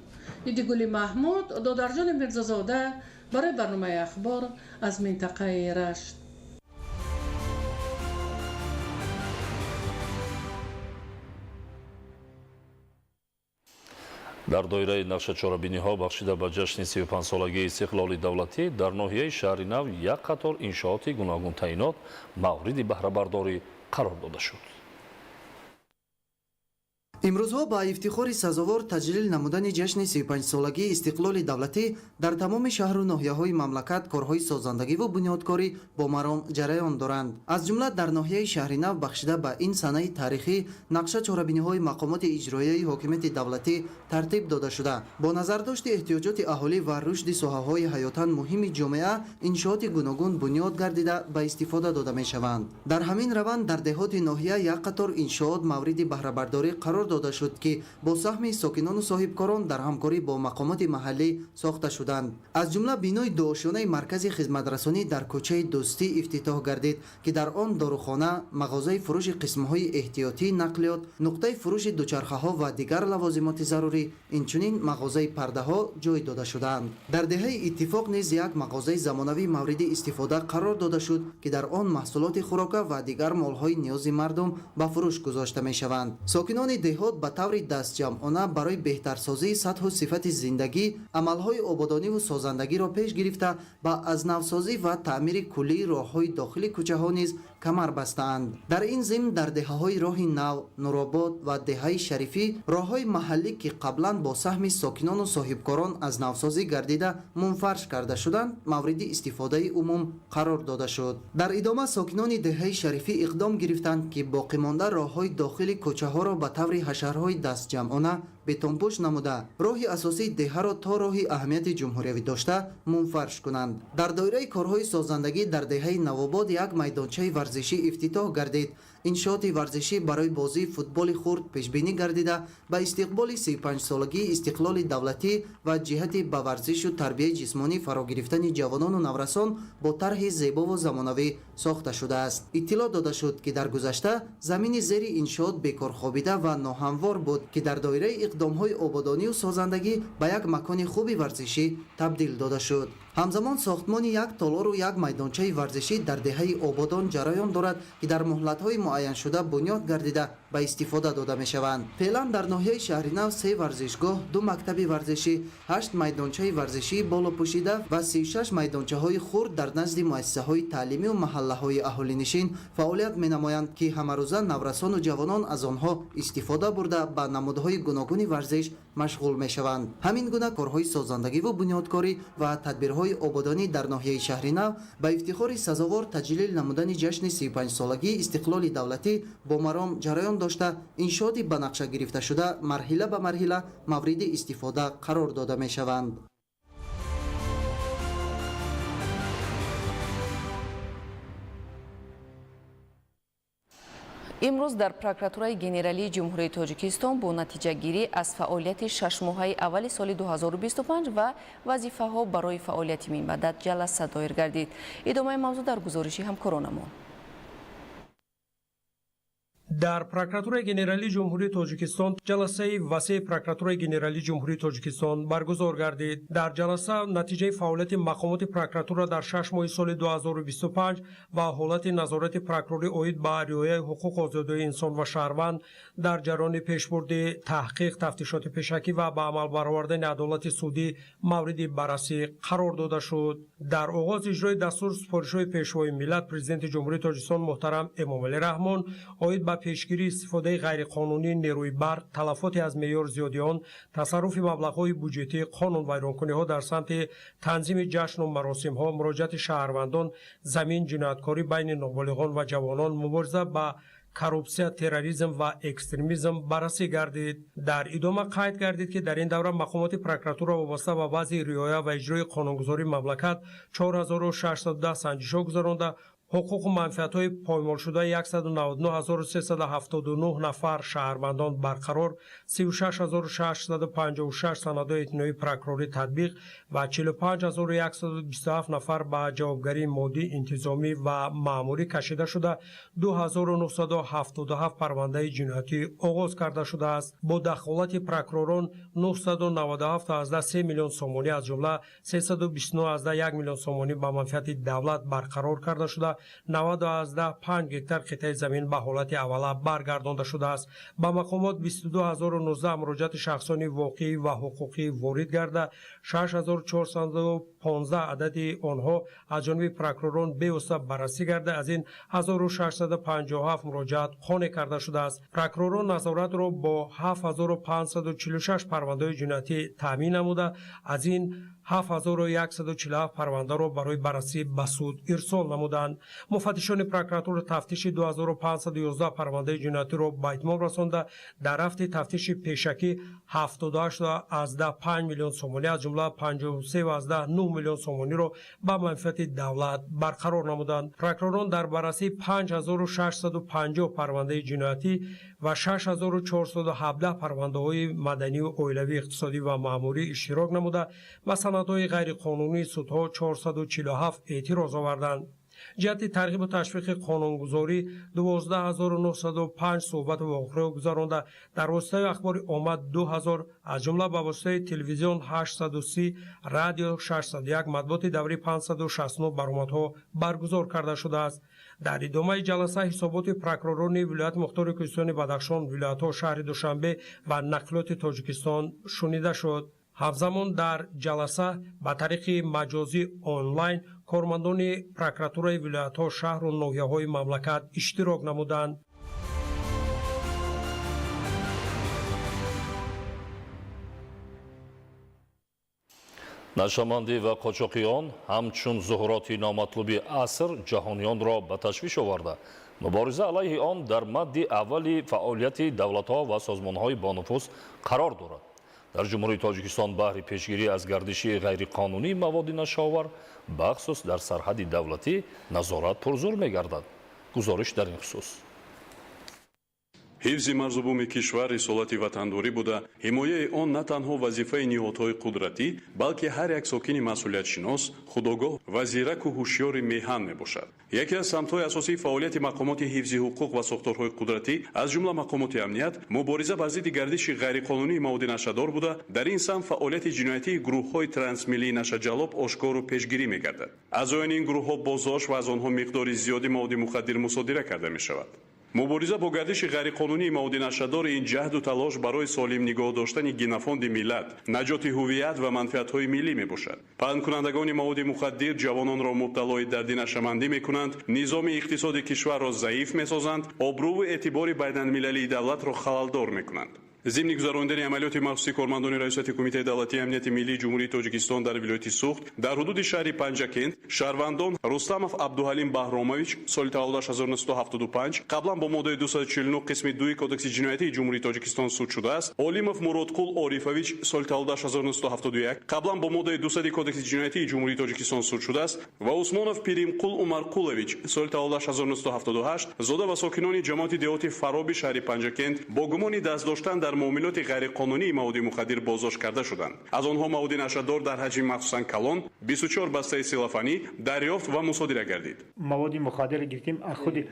[SPEAKER 2] Идигули Маҳмуд, Додарҷони Мирзозода барои барномаи Ахбор аз минтақаи Рашт.
[SPEAKER 11] Дар доираи нақша чорабиниҳо бахшида ба ҷашни 35-солагии истиқлоли давлатӣ дар ноҳияи Шаҳри Нав як қатор иншооти гуногунтаъинот мавриди баҳрабардорӣ қарор дода шуд.
[SPEAKER 9] Имрӯзҳо ба ифтихори сазовор таҷлил намудани ҷашни 35-солагии истиқлоли давлатӣ дар тамоми шаҳру ноҳияҳои мамлакат корҳои созандагиву бунёдкорӣ бо маром ҷараён доранд. Аз ҷумла дар ноҳияи Шаҳринав бахшида ба ин санаи таърихӣ нақша чорабиниҳои мақомоти иҷроияи ҳокимияти давлатӣ тартиб дода шуда, бо назардошти эҳтиёҷоти аҳолӣ ва рушди соҳаҳои ҳаётан муҳими ҷомеа иншооти гуногун бунёд гардида ба истифода дода мешаванд. Дар ҳамин раванд дар деҳоти ноҳия як қатор иншоот мавриди баҳрабардорӣ қарор дода шуд, ки бо саҳми сокинону соҳибкорон дар ҳамкорӣ бо мақомоти маҳаллӣ сохта шуданд. Аз ҷумла бинои дуошёнаи маркази хизматрасонӣ дар кӯчаи Дӯстӣ ифтитоҳ гардид, ки дар он дорухона, мағозаи фурӯши қисмҳои эҳтиётии нақлиёт, нуқтаи фурӯши дучархаҳо ва дигар лавозимоти зарурӣ, инчунин мағозаи пардаҳо ҷой дода шудаанд. Дар деҳаи Иттифоқ низ як мағозаи замонавӣ мавриди истифода қарор дода шуд, ки дар он маҳсулоти хӯрока ва дигар молҳои ниёзи мардум ба фурӯш гузошта мешаванд. Сокинони деҳот ба таври дастҷамъона барои беҳтарсозии сатҳу сифати зиндагӣ амалҳои ободониву созандагиро пеш гирифта, ба аз навсозӣ ва таъмири куллии роҳҳои дохили кӯчаҳо низ камар бастаанд. Дар ин зимн дар деҳаҳои Роҳи Нав, Нуробод ва деҳаи Шарифӣ роҳҳои маҳаллӣ, ки қаблан бо саҳми сокинону соҳибкорон аз навсозӣ гардида мунфарш карда шуданд, мавриди истифодаи умум қарор дода шуд. Дар идома сокинони деҳаи Шарифӣ иқдом гирифтанд, ки боқимонда роҳҳои дохили кӯчаҳоро ба таври ҳашарҳои дастҷамъона бетонпӯш намуда, роҳи асосии деҳаро то роҳи аҳамияти ҷумҳуриявӣ дошта мунфарш кунанд. Дар доираи корҳои созандагӣ дар деҳаи Навобод як майдончаи варзишӣ ифтитоҳ гардид. Иншооти варзишӣ барои бозии футболи хурд пешбинӣ гардида, ба истиқболи 35-солагии истиқлоли давлатӣ ва ҷиҳати ба варзишу тарбияи ҷисмонӣ фаро гирифтани ҷавонону наврасон бо тарҳи зебову замонавӣ сохта шудааст. Иттилоъ дода шуд, ки дар гузашта замини зери иншоот бекорхобида ва ноҳамвор буд, ки дар доираи иқдомҳои ободонию созандагӣ ба як макони хуби варзишӣ табдил дода шуд. Ҳамзамон сохтмони як толору як майдончаи варзишӣ дар деҳаи Ободон ҷараён дорад, ки дар муҳлатҳои муайяншуда бунёд гардида ба истифода дода мешаванд. Феълан дар ноҳияи Шаҳринав 3 варзишгоҳ, 2 мактаби варзишӣ, 8 майдончаи варзишии болопӯшида ва 36 майдончаҳои хурд дар назди муассисаҳои таълимию маҳаллаҳои аҳолинишин фаъолият менамоянд, ки ҳамарӯза наврасону ҷавонон аз онҳо истифода бурда ба намудҳои гуногуни варзиш машғул мешаванд. Ҳамин гуна корҳои созандагиву бунёдкорӣ ва тадбирҳои ободонӣ дар ноҳияи Шаҳринав ба ифтихори сазовор таҷлил намудани ҷашни 35-солагии истиқлоли давлатӣ бо маром ҷараён дошта, иншооти ба нақша гирифташуда марҳила ба марҳила мавриди истифода қарор дода мешаванд.
[SPEAKER 10] Имрӯз дар прокуратураи генералии Ҷумҳурии Тоҷикистон бо натиҷагирӣ аз фаъолияти шашмоҳаи аввали соли 2025 ва вазифаҳо барои фаъолияти минбаъда ҷаласа доир гардид. Идомаи мавзӯъ дар гузориши ҳамкоронамон.
[SPEAKER 12] Дар прокуратураи генералии Ҷумҳурии Тоҷикистон ҷаласаи васеи прокуратураи генералии Ҷумҳурии Тоҷикистон баргузор гардид. Дар ҷаласа натиҷаи фаъолияти мақомоти прокуратура дар 6 моҳи соли 2025 ва ҳолати назорати прокурорӣ оид ба риояи ҳуқуқ озодии инсон ва шаҳрванд дар ҷараёни пешбурди таҳқиқ, тафтишоти пешакӣ ва ба амал баровардани адолати судӣ мавриди баррасӣ қарор дода шуд. Дар оғози иҷрои дастур супоришҳои Пешвои миллат, Президенти Ҷумҳурии Тоҷикистон муҳтарам Эмомалӣ Раҳмон оид ба пешгирии истифодаи ғайриқонунии нерӯи барқ, талафоти аз меъёр зиёди он, тасарруфи маблағҳои буҷетӣ, қонунвайронкуниҳо дар самти танзими ҷашну маросимҳо, муроҷиати шаҳрвандон, замин, ҷинояткорӣ байни ноболиғон ва ҷавонон, мубориза ба коррупсия, терроризм ва экстремизм баррасӣ гардид. Дар идома қайд гардид, ки дар ин давра мақомоти прокуратура вобаста ба вазъи риоя ва иҷрои қонунгузории мамлакат 4610 санҷишҳо гузаронда, ҳуқуқу манфиатҳои поймолшудаи 199379 нафар шаҳрвандон барқарор, 36656 санадҳои эътиноии прокурорӣ татбиқ ва 45127 нафар ба ҷавобгарии моддӣ, интизомӣ ва маъмурӣ кашида шуда, 2977 парвандаи ҷиноятӣ оғоз карда шудааст. Бо дахолати прокуророн 997,3 миллион сомонӣ, аз ҷумла 329,1 миллион сомонӣ ба манфиати давлат барқарор карда шуда, 90,5 гектар қитъаи замин ба ҳолати аввала баргардонда шудааст. Ба мақомот 22019 муроҷиати шахсони воқеӣ ва ҳуқуқӣ ворид гарда, 6415 адади онҳо аз ҷониби прокуророн бевосита баррасӣ гарда, аз ин 1657 муроҷиат қонеъ карда шудааст. Прокуророн назоратро бо 7546 парвандаҳои ҷиноятӣ таъмин намуда, аз ин 7147 парвандаро барои баррасӣ ба суд ирсол намуданд. Муфаттишони прокуратура тафтиши 2511 парвандаи ҷиноятиро ба итмом расонда, дар рафти тафтиши пешакӣ 78,5 миллион сомонӣ, аз ҷумла 53,9 миллион сомониро ба манфиати давлат барқарор намуданд. Прокуророн дар баррасии 5650 парвандаи ҷиноятӣ ва 6417 парвандаҳои маданию оилавӣ, иқтисодӣ ва маъмурӣ иштирок намуда, ба санадҳои ғайриқонунии судҳо 447 эътироз оварданд. Ҷиҳати тарғибу ташвиқи қонунгузорӣ 12905 суҳбату вохӯриҳо гузаронда, дар воситаи ахбори омма 2000, аз ҷумла ба воситаи телевизион 830, радио 601, матбуоти даврӣ 569 баромадҳо баргузор карда шудааст. Дар идомаи ҷаласа ҳисоботи прокуророни вилояти мухтори Кӯҳистони Бадахшон, вилоятҳо, шаҳри Душанбе ва нақлиёти Тоҷикистон шунида шуд. Ҳамзамон дар ҷаласа ба тариқи маҷозӣ онлайн кормандони прокуратураи вилоятҳо, шаҳру ноҳияҳои мамлакат иштирок намуданд.
[SPEAKER 11] Нашъамандӣ ва қочоқи он ҳамчун зуҳуроти номатлуби аср ҷаҳониёнро ба ташвиш оварда, мубориза алайҳи он дар мадди аввали фаъолияти давлатҳо ва созмонҳои бонуфуз қарор дорад. Дар Ҷумҳурии Тоҷикистон баҳри пешгирӣ аз гардиши ғайриқонунии маводи нашъаовар, бахусус дар сарҳади давлатӣ, назорат пурзур мегардад. Гузориш дар ин хусус.
[SPEAKER 3] Ҳифзи марзу буми кишвар рисолати ватандорӣ буда, ҳимояи он на танҳо вазифаи ниҳодҳои қудратӣ, балки ҳар як сокини масъулиятшинос, худогоҳ ва зираку ҳушёри меҳан мебошад. Яке аз самтҳои асосии фаъолияти мақомоти ҳифзи ҳуқуқ ва сохторҳои қудратӣ, аз ҷумла мақомоти амният, мубориза бар зидди гардиши ғайриқонунии маводи нашъадор буда, дар ин самт фаъолияти ҷиноятии гурӯҳҳои трансмиллии нашъаҷаллоб ошкору пешгирӣ мегардад. Аъзоёни ин гурӯҳҳо боздошт ва аз онҳо миқдори зиёди маводи мухаддир мусодира карда мешавад. Мубориза бо гардиши ғайриқонунии маводи нашъадор ин ҷаҳду талош барои солим нигоҳ доштани генофонди миллат, наҷоти ҳувият ва манфиатҳои миллӣ мебошад. Паҳнкунандагони маводи мухаддир ҷавононро мубталои дарди нашъамандӣ мекунанд, низоми иқтисоди кишварро заиф месозанд, обрӯву эътибори байналмилалии давлатро халалдор мекунанд. Зимни гузаронидани амалиёти махсуси кормандони Раёсати Кумитаи давлатии амнияти миллии Ҷумҳурии Тоҷикистон дар вилояти Суғд дар ҳудуди шаҳри Панҷакент шаҳрвандон Рустамов Абдуҳалим Баҳромович, соли таваллудаш 1975, қаблан бо моддаи 249 қисми 2 Кодекси ҷиноятии Ҷумҳурии Тоҷикистон суд шудааст, Олимов Муродқул Орифович, соли таваллудаш 1971, қаблан бо моддаи 200 Кодекси ҷиноятии Ҷумҳурии Тоҷикистон суд шудааст ва Усмонов Пиримқул Умарқулович, соли таваллудаш 1978, зода ва сокинони ҷамоати деҳоти Фароби шаҳри Панҷакент бо гумони даст доштан дар муомилоти ғайриқонунии маводи мухаддир боздошт карда шуданд. Аз онҳо маводи нашъадор дар ҳаҷми махсусан калон 24 бастаи селофанӣ дарёфт ва мусодира гардид.
[SPEAKER 5] Маводи мухаддир гирифтем аз худи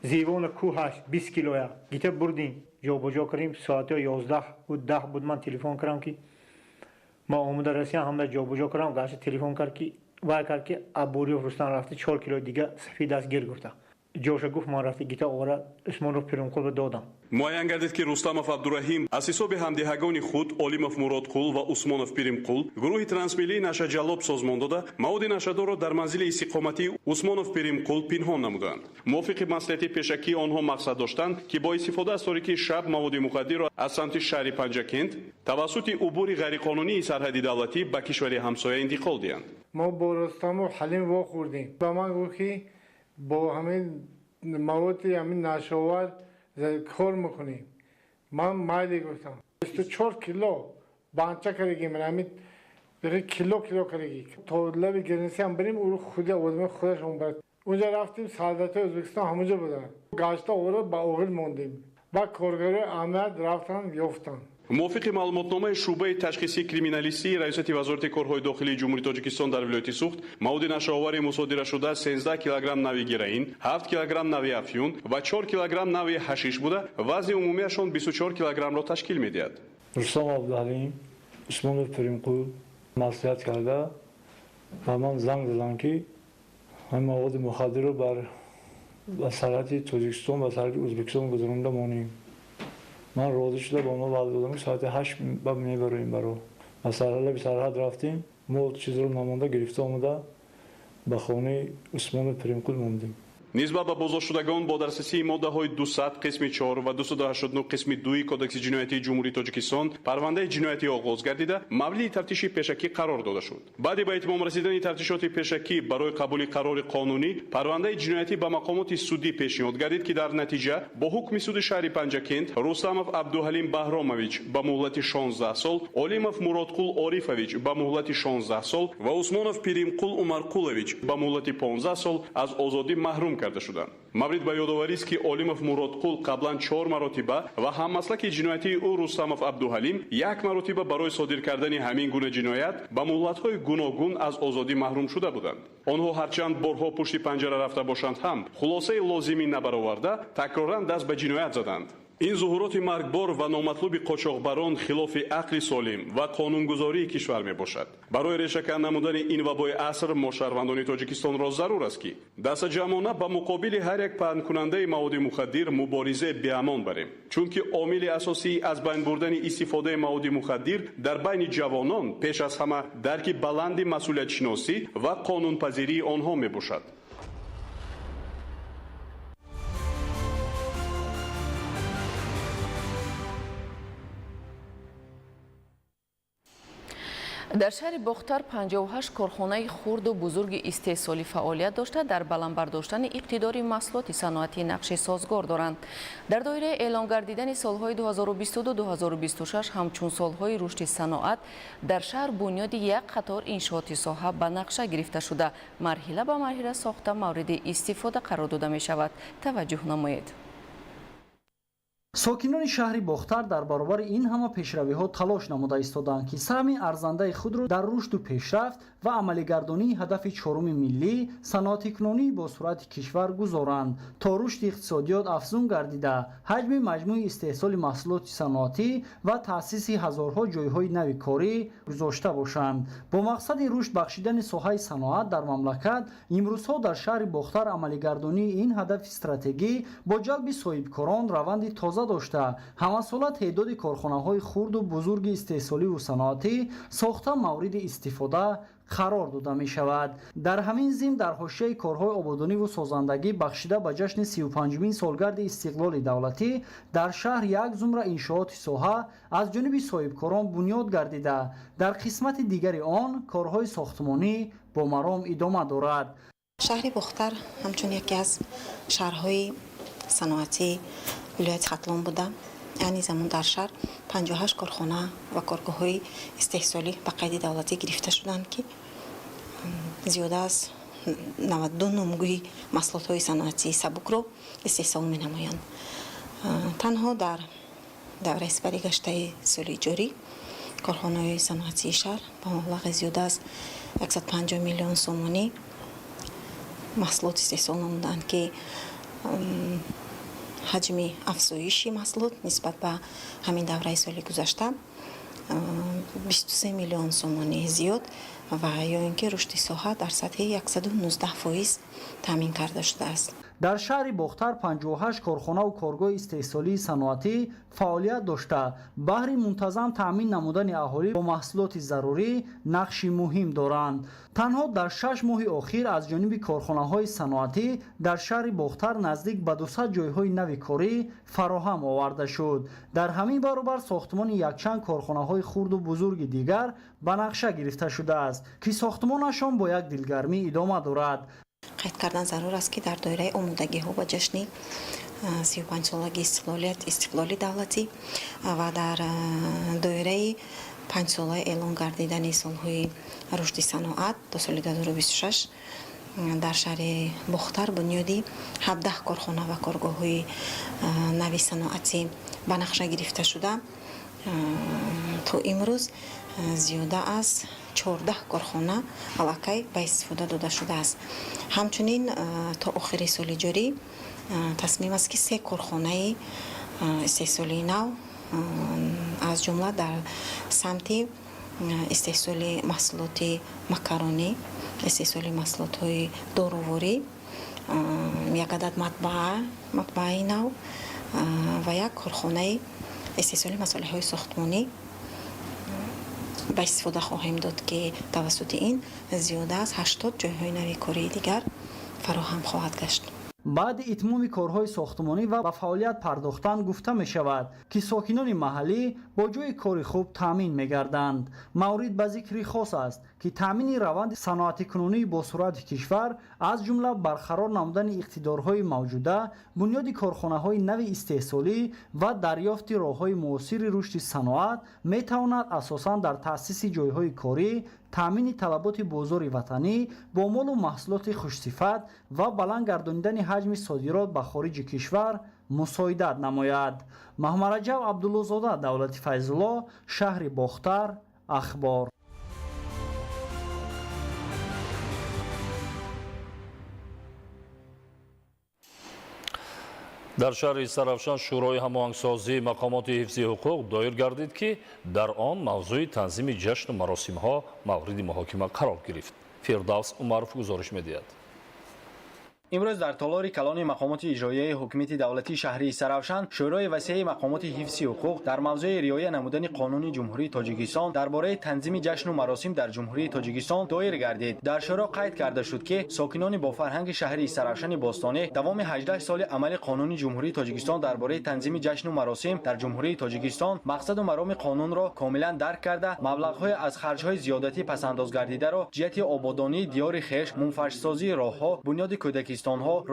[SPEAKER 5] зевона кӯҳаш 20 килоя гита бурдем, ҷобаҷо кардем. Соати 11 буд, 10 буд, ман телефон кардам ки ма омода расиям, ҳамда ҷобаҷо кардам. Гашта телефон кард ки вай кард ки Аббориёв Рустам рафта 4 кило дига сафед аст гир гуфта. Ҷоша гуфт ман рафта гита овара Усмонов Пиримқулро додам.
[SPEAKER 3] Муайян гардид ки Рустамов Абдураҳим аз ҳисоби ҳамдиҳагони худ Олимов Муродқул ва Усмонов Пиримқул гурӯҳи трансмиллии нашъаҷаллоб созмон дода, маводи нашъадорро дар манзили истиқоматии Усмонов Пиримқул пинҳон намуданд. Мувофиқи маслиҳати пешакии онҳо мақсад доштанд ки бо истифода аз торикии шаб маводи мухаддирро аз самти шаҳри Панҷакент тавассути убури ғайриқонунии сарҳади давлатӣ ба кишвари ҳамсоя интиқол диҳанд.
[SPEAKER 13] Мо бо Рустамов Ҳалим вохӯрдем. Ба ман гуфт ки бо ҳамин маводи ҳамин нашъаовар кор мекунем. Ман майли гуфтам. 24 кило банча кардагим, ҳамин кило кило кардагӣ. То лаби граница ҳам бирем, ӯ худи одами худашон барад. Унҷа рафтем, солдатҳои Ӯзбекистон ҳамонҷо буданд. Гашта оварда ба оғил мондем. Баъд коргарои амният рафтанд, ёфтанд.
[SPEAKER 3] Мувофиқи маълумотномаи шӯъбаи ташхисии криминалистии Раёсати Вазорати корҳои дохилии Ҷумҳурии Тоҷикистон дар вилояти Суғд маводи нашъаовари мусодирашуда 13 килограмм нави героин, 7 килограмм нави афюн ва 4 килограмм нави ҳашиш буда, вазни умумиашон 24 килограммро ташкил медиҳад.
[SPEAKER 24] Рустам Абдуҳалим Усмонов Пиримқул маслиҳат карда ба ман занг заданд ки
[SPEAKER 7] Ҳамин маводи мухаддирро ба сарҳади Тоҷикистон ва сарҳади Ӯзбекистон гузаронда монем. Ман розӣ шуда ба онҳо ваъда додам, ки соати 8 мебароем баро. Ба лаби сарҳад рафтем, мо чизро намонда гирифта омада ба хонаи Усмони Пиримқул мондем.
[SPEAKER 3] Нисбат ба боздоштшудагон бо дарсасии моддаҳои 200 қисми 4 ва 289 қисми 2 Кодекси ҷиноятии Ҷумҳурии Тоҷикистон парвандаи ҷиноятӣ оғоз гардида, мавриди тафтиши пешакӣ қарор дода шуд. Баъди ба итмом расидани тафтишоти пешакӣ барои қабули қарори қонунӣ парвандаи ҷиноятӣ ба мақомоти судӣ пешниҳод гардид, ки дар натиҷа бо ҳукми суди шаҳри Панҷакент Рустамов Абдуҳалим Баҳромович ба муҳлати 16 сол, Олимов Муродқул Орифович ба муҳлати 16 сол ва Усмонов Пиримқул Умарқулович ба муҳлати 15 сол аз озодӣ маҳрум карда шуданд. Маврид ба ёдоварист, ки Олимов Муродқул қаблан 4 маротиба ва ҳаммаслаки ҷиноятии ӯ Рустамов Абдуҳалим 1 маротиба барои содир кардани ҳамин гуна ҷиноят ба муҳлатҳои гуногун аз озодӣ маҳрум шуда буданд. Онҳо ҳарчанд борҳо пушти панҷара рафта бошанд ҳам хулосаи лозимӣ набароварда такроран даст ба ҷиноят заданд. Ин зуҳуроти маргбор ва номатлуби қочоқбарон хилофи ақли солим ва қонунгузории кишвар мебошад. Барои решакан намудани ин вабои аср мо шаҳрвандони Тоҷикистонро зарур аст, ки дастаҷамъона ба муқобили ҳар як паҳнкунандаи маводи мухаддир муборизаи беамон барем, чунки омили асосии аз байн бурдани истифодаи маводи мухаддир дар байни ҷавонон пеш аз ҳама дарки баланди масъулиятшиносӣ ва қонунпазирии онҳо мебошад.
[SPEAKER 10] Дар шаҳри Бохтар 58 корхонаи хурду бузурги истеҳсолӣ фаъолият дошта, дар баланд бардоштани иқтидори маҳсулоти саноатӣ нақши созгор доранд. Дар доираи эълон гардидани солҳои 2022-2026 ҳамчун солҳои рушди саноат дар шаҳр бунёди як қатор иншооти соҳа ба нақша гирифта шуда, марҳила ба марҳила сохта мавриди истифода қарор дода мешавад. Таваҷҷӯҳ намоед.
[SPEAKER 15] Сокинони шаҳри Бохтар дар баробари ин ҳама пешравиҳо талош намуда истодаанд, ки саҳми арзандаи худро дар рушду пешрафт ва амалигардонии ҳадафи чоруми миллӣ саноатикунонии бо суръати кишвар гузоранд, то рушди иқтисодиёт афзун гардида, ҳаҷми маҷмӯи истеҳсоли маҳсулоти саноатӣ ва таъсиси ҳазорҳо ҷойҳои нави корӣ гузошта бошанд. Бо мақсади рушд бахшидани соҳаи саноат дар мамлакат имрӯзҳо дар шаҳри Бохтар амалигардонии ин ҳадафи стратегӣ бо ҷалби соҳибкорон раванди тоза дошта, ҳамасола теъдоди корхонаҳои хурду бузурги истеҳсоливу саноатӣ сохта мавриди истифода қарор дода мешавад. Дар ҳамин зимн дар ҳошияи корҳои ободониву созандагӣ бахшида ба ҷашни 35-умин солгарди истиқлоли давлатӣ дар шаҳр як зумра иншооти соҳа аз ҷониби соҳибкорон бунёд гардида, дар қисмати дигари он корҳои сохтмонӣ бо маром идома дорад.
[SPEAKER 16] Шаҳри Бохтар ҳамчун яке аз шаҳрҳои саноатии вилояти Хатлон буда, айни замон дар шаҳр 58 корхона ва коргоҳҳои истеҳсолӣ ба қайди давлатӣ гирифта шуданд, ки зиёда аз 92 номгӯи маҳсулотҳои саноатии сабукро истеҳсол менамоянд. Танҳо дар давраи сипарӣ гаштаи соли ҷорӣ корхонаҳои саноатии шаҳр ба маблағи зиёда аз 150 миллион сомонӣ маҳсулот истеҳсол намуданд, ки ҳаҷми афзоиши маҳсулот нисбат ба ҳамин давраи соли гузашта 23 миллион сомонӣ зиёд ва ё ин ки рушди соҳа дар сатҳи 119% таъмин карда шудааст.
[SPEAKER 15] Дар шаҳри Бохтар 58 корхонаву коргоҳи истеҳсолии саноатӣ фаъолият дошта, баҳри мунтазам таъмин намудани аҳолӣ бо маҳсулоти зарурӣ нақши муҳим доранд. Танҳо дар 6 моҳи охир аз ҷониби корхонаҳои саноатӣ дар шаҳри Бохтар наздик ба 200 ҷойҳои нави корӣ фароҳам оварда шуд. Дар ҳамин баробар сохтмони якчанд корхонаҳои хурду бузурги дигар ба нақша гирифта шудааст, ки сохтмонашон бо як дилгармӣ идома дорад.
[SPEAKER 16] Қайд кардан зарур аст, ки дар доираи омодагиҳо ба ҷашни 35-солагии истиқлоли давлатӣ ва дар доираи 5-солаи эълон гардидани солҳои рушди саноат то соли 2026 дар шаҳри Бохтар бунёди 17 корхона ва коргоҳҳои нави саноатӣ ба нақша гирифта шуда, то имрӯз зиёда аз 14 корхона аллакай ба истифода дода шудааст. Ҳамчунин то охири соли ҷорӣ тасмим аст, ки 3 корхонаи истеҳсолии нав аз ҷумла дар самти истеҳсоли маҳсулоти макаронӣ Истеҳсоли маҳсулотҳои доруворӣ, як адад матбааи нав ва як корхонаи истеҳсоли масолеҳҳои сохтмонӣ ба истифода хоҳем дод, ки тавассути ин зиёда аз 80 ҷойҳои нави кории дигар фароҳам хоҳад гашт.
[SPEAKER 15] Баъди итмоми корҳои сохтмонӣ ва ба фаъолият пардохтан гуфта мешавад, ки сокинони маҳаллӣ бо ҷойи кори хуб таъмин мегарданд. Маврид ба зикри хос аст, ки таъмини раванди саноатикунонии босуръати кишвар, аз ҷумла барқарор намудани иқтидорҳои мавҷуда, бунёди корхонаҳои нави истеҳсолӣ ва дарёфти роҳҳои муосири рушди саноат метавонад асосан дар таъсиси ҷойҳои корӣ, таъмини талаботи бозори ватанӣ бо молу маҳсулоти хушсифат ва баланд гардонидани ҳаҷми содирот ба хориҷи кишвар мусоидат намояд. Маҳмараҷаб Абдуллозода, Давлати Файзулло, шаҳри Бохтар, Ахбор.
[SPEAKER 11] Дар шаҳри Сарафшан Шӯрои ҳамоҳангсозии мақомоти ҳифзи ҳуқуқ доир гардид, ки дар он мавзӯи танзими ҷашну маросимҳо мавриди муҳокима қарор гирифт. Фирдавс Умаров гузориш медиҳад.
[SPEAKER 14] Имрӯз дар толори калони мақомоти иҷроияи ҳукумати давлатии шаҳри Сарафшан Шӯрои васеи мақомоти ҳифзи ҳуқуқ дар мавзӯи риоя намудани қонуни Ҷумҳурии Тоҷикистон дар бораи танзими ҷашну маросим дар Ҷумҳурии Тоҷикистон доир гардид. Дар шӯро қайд карда шуд, ки сокинони бо фарҳанги шаҳри Сарафшани бостонӣ давоми 18 соли амали қонуни Ҷумҳурии Тоҷикистон дар бораи танзими ҷашну маросим дар Ҷумҳурии Тоҷикистон мақсаду мароми қонунро комилан дарк карда, маблағҳои аз харҷҳои зиёдатӣ пасандоз гардидаро ҷиҳати ободонии диёри хеш, мунфаршсозии роҳҳо, бунёди кӯдакистонҳо,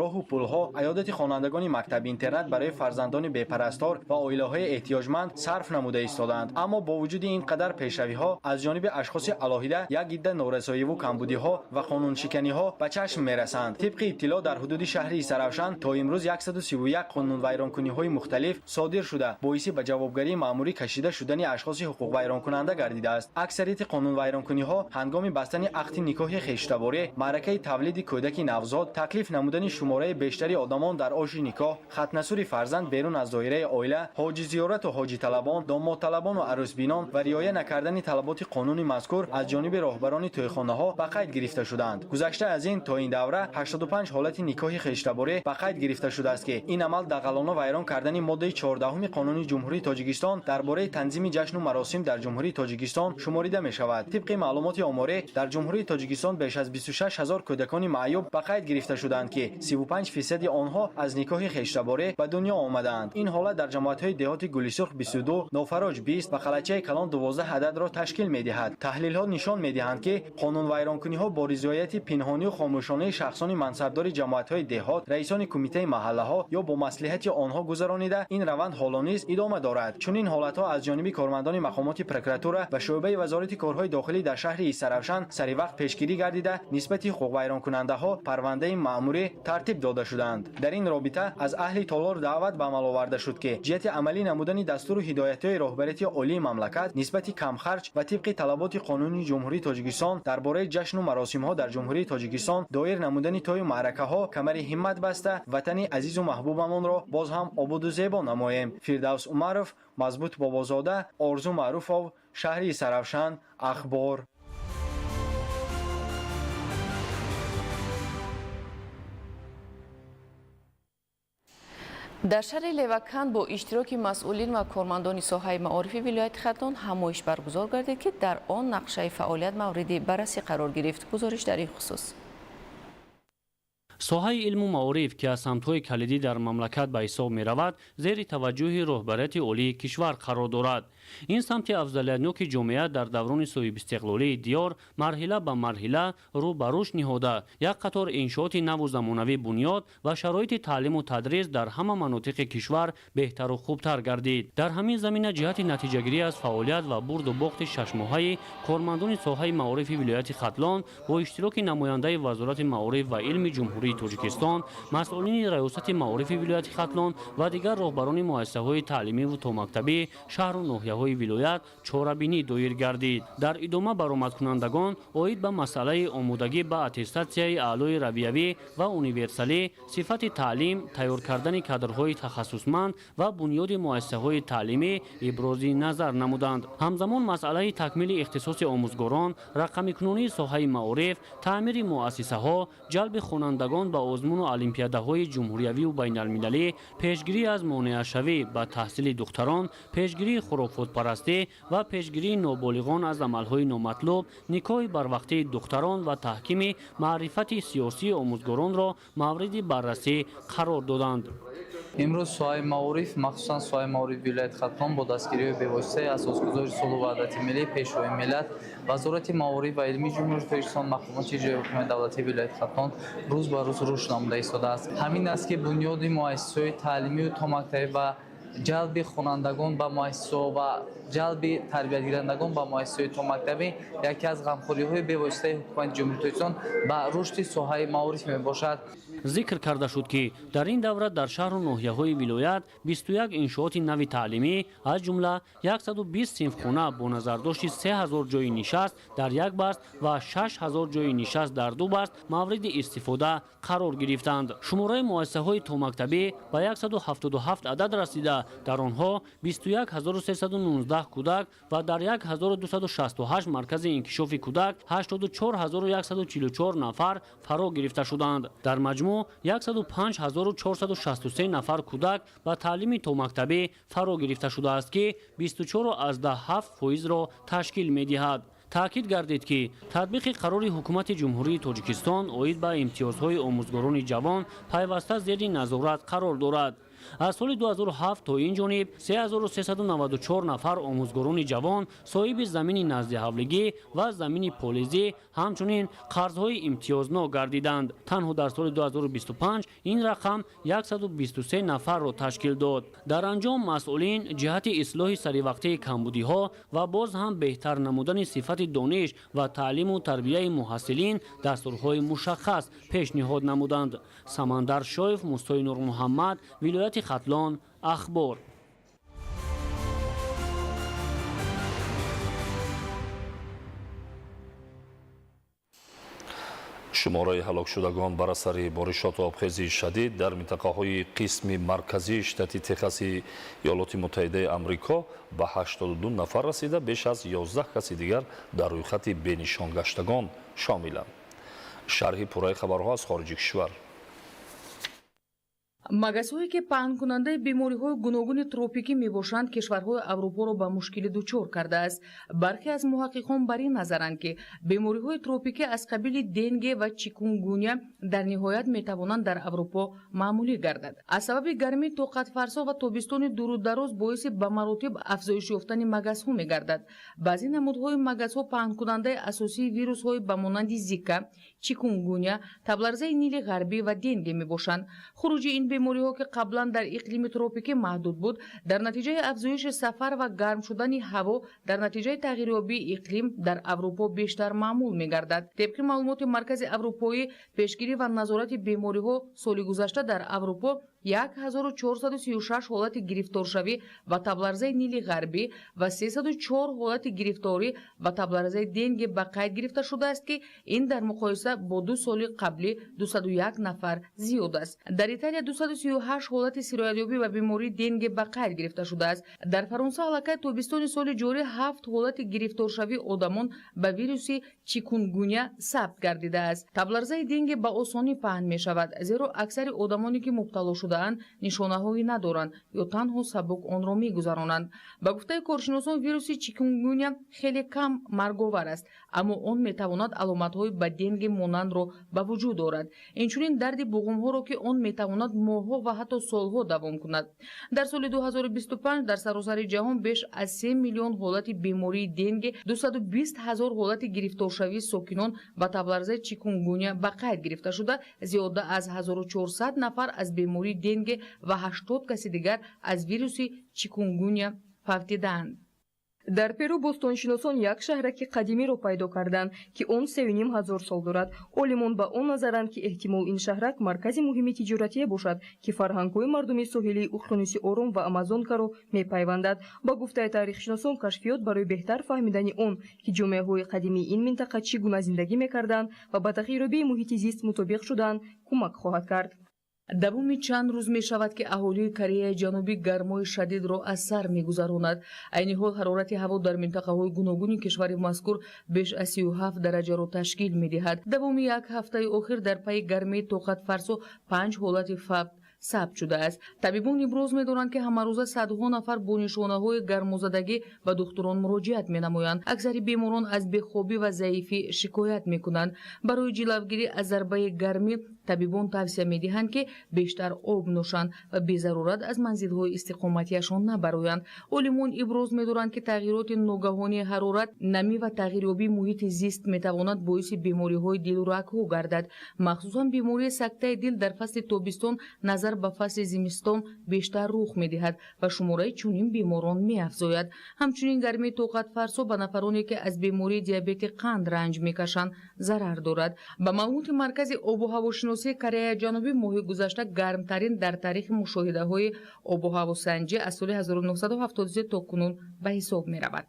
[SPEAKER 14] роҳу пулҳо, аёдати хонандагони мактаби-интернат барои фарзандони бепарастор ва оилаҳои эҳтиёҷманд сарф намуда истодаанд. Аммо бо вуҷуди ин қадар пешравиҳо аз ҷониби ашхоси алоҳида як идда норасоиву камбудиҳо ва қонуншиканиҳо ба чашм мерасанд. Тибқи иттилоъ, дар ҳудуди шаҳри Сарафшан то имрӯз 131 қонунвайронкуниҳои мухталиф содир шуда, боиси ба ҷавобгарии маъмурӣ кашида шудани ашхоси ҳуқуқвайронкунанда гардидааст. Аксарияти қонунвайронкуниҳо ҳангоми бастани ақди никоҳи хештаборӣ, маъракаи тавлиди кӯдаки навзод, таклиф намудани шумораи бештари одамон дар оши никоҳ, хатнасури фарзанд берун аз доираи оила, ҳоҷи зиёрату ҳоҷиталабон, домодталабону арӯсбинон ва риоя накардани талаботи қонуни мазкур аз ҷониби роҳбарони тӯйхонаҳо ба қайд гирифта шудаанд. Гузашта аз ин, то ин давра 85 ҳолати никоҳи хештаборӣ ба қайд гирифта шудааст, ки ин амал дағалона вайрон кардани моддаи 14 қонуни Ҷумҳурии Тоҷикистон дар бораи танзими ҷашну маросим дар Ҷумҳурии Тоҷикистон шуморида мешавад. Тибқи маълумоти оморӣ, дар Ҷумҳурии Тоҷикистон беш аз 26 ҳазор кӯдакони маъюб ба қайд гирифта шудаанд, ки 35% онҳо аз никоҳи хештаборӣ ба дунё омадаанд. Ин ҳолат дар ҷамоатҳои деҳоти Гулисурх 22, Нофароҷ 20 ва Қалачаи Калон 12 ададро ташкил медиҳад. Таҳлилҳо нишон медиҳанд, ки қонунвайронкуниҳо бо ризояти пинҳонию хомӯшонаи шахсони мансабдори ҷамоатҳои деҳот, раисони кумитаи маҳаллаҳо ё бо маслиҳати онҳо гузаронида, ин раванд ҳоло низ идома дорад. Чунин ҳолатҳо аз ҷониби кормандони мақомоти прокуратура ва шӯъбаи вазорати корҳои дохилӣ дар шаҳри Сарафшан саривақт пешгирӣ гардида, нисбати ҳуқуқвайронкунандаҳо парвандаи маъмурӣ тартиб дода шуданд. Дар ин робита аз аҳли толор даъват ба амал оварда шуд, ки ҷиҳати амалӣ намудани дастуру ҳидоятҳои роҳбарияти олии мамлакат нисбати камхарҷ ва тибқи талаботи қонуни Ҷумҳурии Тоҷикистон дар бораи ҷашну маросимҳо дар Ҷумҳурии Тоҷикистон доир намудани тою маъракаҳо камари ҳиммат баста, ватани азизу маҳбубамонро боз ҳам ободу зебо намоем. Фирдавс Умаров, Мазбут Бобозода, Орзу Маъруфов, шаҳри Сарафшан, Ахбор.
[SPEAKER 10] Дар шаҳри Леваканд бо иштироки масъулин ва кормандони соҳаи маорифи вилояти Хатлон ҳамоиш баргузор гардид, ки дар он нақшаи фаъолият мавриди баррасӣ қарор гирифт. Гузориш дар ин хусус.
[SPEAKER 8] Соҳаи илму маориф, ки аз самтҳои калидӣ дар мамлакат ба ҳисоб меравад, зери таваҷҷӯҳи роҳбарияти олии кишвар қарор дорад. Ин самти афзалиятноки ҷомеа дар даврони соҳибистиқлолии диёр марҳила ба марҳила рӯ ба рушд ниҳода, як қатор иншооти наву замонавӣ бунёд ва шароити таълиму тадрис дар ҳама манотиқи кишвар беҳтару хубтар гардид. Дар ҳамин замина ҷиҳати натиҷагирӣ аз фаъолият ва бурду бохти шашмоҳаи кормандони соҳаи маорифи вилояти Хатлон бо иштироки намояндаи Вазорати маориф ва илми Ҷумҳурии Тоҷикистон, масъулини раёсати маорифи вилояти Хатлон ва дигар роҳбарони муассисаҳои таълимиву томактабӣ шаҳру ноҳияҳо ноҳияҳои вилоят чорабинӣ доир гардид. Дар идома баромадкунандагон оид ба масъалаи омодагӣ ба аттестатсияи аълои равиявӣ ва универсалӣ, сифати таълим, тайёр кардани кадрҳои тахассусманд ва бунёди муассисаҳои таълимӣ ибрози назар намуданд. Ҳамзамон масъалаи такмили ихтисоси омӯзгорон, рақамикунонии соҳаи маориф, таъмири муассисаҳо, ҷалби хонандагон ба озмуну олимпиадаҳои ҷумҳуриявию байналмилалӣ, пешгирӣ аз монеашавӣ ба таҳсили духтарон, пешгирии хурофотпарастӣ ва пешгирии ноболиғон аз амалҳои номатлуб, никоҳи барвақтии духтарон ва таҳкими маърифати сиёсии омӯзгоронро мавриди баррасӣ қарор доданд.
[SPEAKER 17] Имрӯз соҳаи маориф, махсусан соҳаи маориф вилояти Хатлон бо дастгириҳои бевоситаи асосгузори сулҳу ваҳдати миллӣ, Пешвои миллат, Вазорати маориф ва илмии Ҷумҳурии Тоҷикистон, мақомоти иҷроияи ҳукумати давлатии вилояти Хатлон рӯз ба рӯз рушд намуда истодааст. Ҳамин аст, ки бунёди муассисаҳои таълимию томактабӣ ва ҷалби хонандагон ба муассисаҳо ва ҷалби тарбиятгирандагон ба муассисаҳои томактабӣ яке аз ғамхориҳои бевоситаи ҳукумати Ҷумҳурии Тоҷикистон ба рушди соҳаи маориф мебошад.
[SPEAKER 8] Зикр карда шуд, ки дар ин давра дар шаҳру ноҳияҳои вилоят 21 иншооти нави таълимӣ, аз ҷумла 120 синфхона бо назардошти 3000 ҷойи нишаст дар як баст ва 6000 ҷойи нишаст дар ду баст мавриди истифода қарор гирифтанд. Шумораи муассисаҳои томактабӣ ба 177 адад расида, дар онҳо 21319 кӯдак ва дар 1268 маркази инкишофи кӯдак 84144 нафар фаро гирифта шуданд. Дар маҷмӯъ 105463 нафар кӯдак ба таълими томактабӣ фаро гирифта шудааст, ки 24,7%-ро ташкил медиҳад. Таъкид гардид, ки татбиқи қарори ҳукумати Ҷумҳурии Тоҷикистон оид ба имтиёзҳои омӯзгорони ҷавон пайваста зери назорат қарор дорад. Аз соли 2007 то ин ҷониб 3394 нафар омӯзгорони ҷавон соҳиби замини наздиҳавлигӣ ва замини полизӣ, ҳамчунин қарзҳои имтиёзнок гардиданд. Танҳо дар соли 2025 ин рақам 123 нафарро ташкил дод. Дар анҷом масъулин ҷиҳати ислоҳи саривақтии камбудиҳо ва боз ҳам беҳтар намудани сифати дониш ва таълиму тарбияи муҳассилин дастурҳои мушаххас пешниҳод намуданд. Самандар Шоев, Мустои Нурмуҳаммад, вилояти Хатлон, Ахбор.
[SPEAKER 11] Шумораи ҳалокшудагон бар асари боришоту обхези шадид дар минтақаҳои қисми марказии штати Техаси Иёлоти Муттаҳидаи Амрико ба 82 нафар расида, беш аз 11 каси дигар дар рӯйхати бенишонгаштагон шомиланд. Шарҳи пурраи хабарҳо аз хориҷи кишвар.
[SPEAKER 18] Магасҳое, ки паҳнкунандаи бемориҳои гуногуни тропикӣ мебошанд, кишварҳои Аврупоро ба мушкилӣ дучор кардааст. Бархе аз муҳаққиқон бар ин назаранд, ки бемориҳои тропикӣ аз қабили денге ва чикунгуня дар ниҳоят метавонанд дар Аврупо маъмулӣ гардад. Аз сабаби гармии тоқатфарсо ва тобистони дуру дароз боиси ба маротиб афзоиш ёфтани магасҳо мегардад. Баъзе намудҳои магасҳо паҳнкунандаи асосии вирусҳои ба монанди зика, чикунгуня, табларзаи Нили Ғарбӣ ва денге мебошанд. Хуруҷи ин бемориҳо, ки қаблан дар иқлими тропикӣ маҳдуд буд, дар натиҷаи афзоиши сафар ва гарм шудани ҳаво дар натиҷаи тағйирёбии иқлим дар Аврупо бештар маъмул мегардад. Тибқи маълумоти Маркази Аврупоӣ пешгирӣ ва назорати бемориҳо, соли гузашта дар Аврупо 1436 ҳолати гирифторшавӣ ба табларзаи Нили Ғарбӣ ва 304 ҳолати гирифторӣ ба табларзаи денге ба қайд гирифта шудааст, ки ин дар муқоиса бо ду соли қаблӣ 201 нафар зиёд аст. Дар Италия 238 ҳолати сироятёбӣ ба бемории денге ба қайд гирифта шудааст. Дар Фаронса аллакай тобистони соли ҷорӣ 7 ҳолати гирифторшавии одамон ба вируси чикунгуня сабт гардидааст. Табларзаи денге ба осонӣ паҳн мешавад, зеро аксари одамоне, ки мубтало шудаанд, нишонаҳое надоранд ё танҳо сабук онро мегузаронанд. Ба гуфтаи коршиносон, вируси чикунгуня хеле кам марговар аст, аммо он метавонад аломатҳои ба денге монандро ба вуҷуд орад, инчунин дарди буғумҳоро, ки он метавонад моҳҳо ва ҳатто солҳо давом кунад. Дар соли 2025 дар саросари ҷаҳон беш аз 3 миллион ҳолати бемории денге, 220 ҳазор ҳолати гирифторшавии сокинон ба табларзаи чикунгуня ба қайд гирифта шуда, зиёда аз 1400 нафар аз бемории денге ва 80 каси дигар аз вируси чикунгуня фавтидаанд.
[SPEAKER 19] Дар Перу бостоншиносон як шаҳраки қадимиро пайдо карданд, ки он 3500 сол дорад. Олимон ба он назаранд, ки эҳтимол ин шаҳрак маркази муҳими тиҷоратие бошад, ки фарҳангҳои мардуми соҳилии уқёнуси Ором ва Амазонкаро мепайвандад. Ба гуфтаи таърихшиносон, кашфиёт барои беҳтар фаҳмидани он, ки ҷомеаҳои қадимии ин минтақа чӣ гуна зиндагӣ мекарданд ва ба тағйирёбии муҳити зист мутобиқ шуданд, кӯмак хоҳад кард.
[SPEAKER 18] Давоми чанд рӯз мешавад, ки аҳолии Кореяи Ҷанубӣ гармои шадидро аз сар мегузаронад. Айни ҳол ҳарорати ҳаво дар минтақаҳои гуногуни кишвари мазкур беш аз 37 дараҷаро ташкил медиҳад. Давоми як ҳафтаи охир дар пайи гармии тоқатфарсо 5 ҳолати фавт сабт шудааст. Табибон иброз медоранд, ки ҳамарӯза садҳо нафар бо нишонаҳои гармозадагӣ ба духтурон муроҷиат менамоянд. Аксари беморон аз бехобӣ ва заифӣ шикоят мекунанд. Барои ҷилавгирӣ аз зарбаи гармӣ табибон тавсия медиҳанд, ки бештар об нӯшанд ва безарурат аз манзилҳои истиқоматиашон набароянд. Олимон иброз медоранд, ки тағйироти ногаҳонии ҳарорат, намӣ ва тағйирёбии муҳити зист метавонад боиси бемориҳои дилу рагҳо гардад. Махсусан бемории сактаи дил дар фасли тобистон назар ба фасли зимистон бештар рух медиҳад ва шумораи чунин беморон меафзояд. Ҳамчунин гармии тоқатфарсо ба нафароне, ки аз бемории диабети қанд ранҷ мекашанд, зарар дорад. Ба маълумоти Маркази обу ҳавошиносии Кореяи Ҷанубӣ, моҳи гузашта гармтарин дар таърихи мушоҳидаҳои обу ҳавосанҷӣ аз соли 1973 то кунун ба ҳисоб меравад.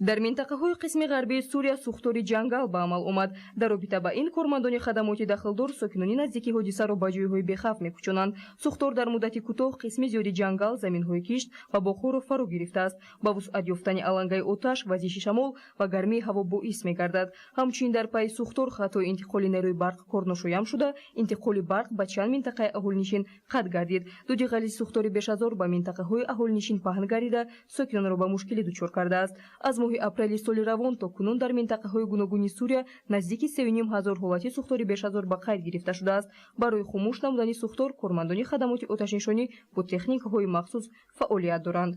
[SPEAKER 19] Дар минтақаҳои қисми ғарбии Сурия сӯхтори ҷангал ба амал омад. Дар робита ба ин кормандони хадамоти дахлдор сокинони наздики ҳодисаро ба ҷойҳои бехавф мекӯчонанд. Сӯхтор дар муддати кӯтоҳ қисми зиёди ҷангал, заминҳои кишт ва боғҳоро фаро гирифтааст. Ба вусъат ёфтани алангаи оташ, вазиши шамол ва гармии ҳаво боис мегардад. Ҳамчунин дар пайи сӯхтор хатои интиқоли нерӯи барқ корношоям шуда, интиқоли барқ ба чанд минтақаи аҳолинишин қатъ гардид. Дуди ғализи сӯхтори бешазор ба минтақаҳои аҳолинишин паҳн гардида, сокинонро ба мушкилӣ дучор кардааст. Аз моҳи апрели соли равон то кунун дар минтақаҳои гуногуни Сурия наздики 3500 ҳолати сӯхтори бешазор ба қайд гирифта шудааст. Барои хомӯш намудани сӯхтор кормандони хадамоти оташнишонӣ бо техникаҳои махсус фаъолият доранд.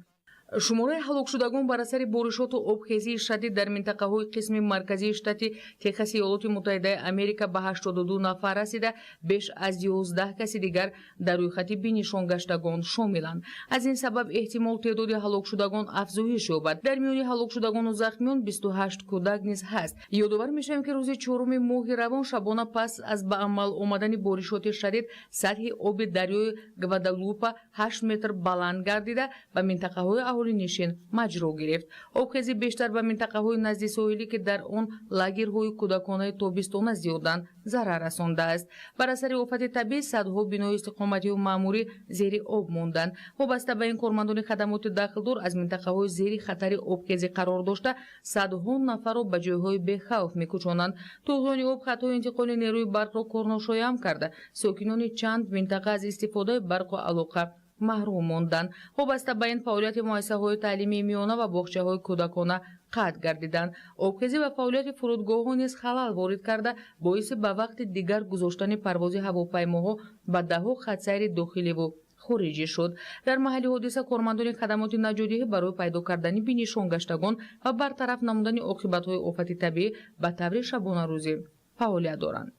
[SPEAKER 18] Шумораи ҳалокшудагон бар асари боришоту обхезии шадид дар минтақаҳои қисми марказии штати Техаси Иёлоти Муттаҳидаи Америка ба 82 нафар расида, беш аз 11 каси дигар дар рӯйхати бенишонгаштагон шомиланд. Аз ин сабаб эҳтимол теъдоди ҳалокшудагон афзоиш ёбад. Дар миёни ҳалокшудагону захмиён 28 кӯдак низ ҳаст. Ёдовар мешавем, ки рӯзи 4 моҳи равон шабона пас аз ба амал омадани боришоти шадид сатҳи оби дарёи Гвадалупа 8 метр баланд гардида, ба минтақаҳои аҳолинишин маҷро гирифт. Обхезӣ бештар ба минтақаҳои назди соҳилӣ, ки дар он лагерҳои кӯдаконаи тобистона зиёданд, зарар расондааст. Бар асари офати табиӣ садҳо бинои истиқоматию маъмурӣ зери об монданд. Вобаста ба ин кормандони хадамоти дахлдор аз минтақаҳои зери хатари обхезӣ қарор дошта, садҳо нафарро ба ҷойҳои бехавф мекӯчонанд. Туғёни об хатҳои интиқоли нерӯи барқро корношоям карда, сокинони чанд минтақа аз истифодаи барқу алоқа маҳрум монданд. Вобаста ба ин фаъолияти муассисаҳои таълимии миёна ва боғчаҳои кӯдакона қатъ гардиданд. Обхезӣ ба фаъолияти фурудгоҳҳо низ халал ворид карда, боиси ба вақти дигар гузоштани парвози ҳавопаймоҳо ба даҳҳо хатсайри дохиливу хориҷӣ шуд. Дар маҳалли ҳодиса кормандони хадамоти наҷотдиҳӣ барои пайдо кардани бенишонгаштагон ва бартараф намудани оқибатҳои офати табиӣ ба таври шабонарӯзӣ фаъолият доранд.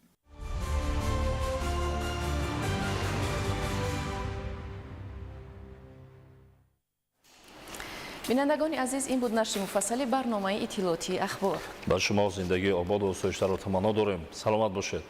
[SPEAKER 10] Бинандагони азиз, ин буд нашри муфассали барномаи иттилоотии Ахбор.
[SPEAKER 11] Ба шумо зиндагии ободу осоиштаро таманно дорем. Саломат бошед.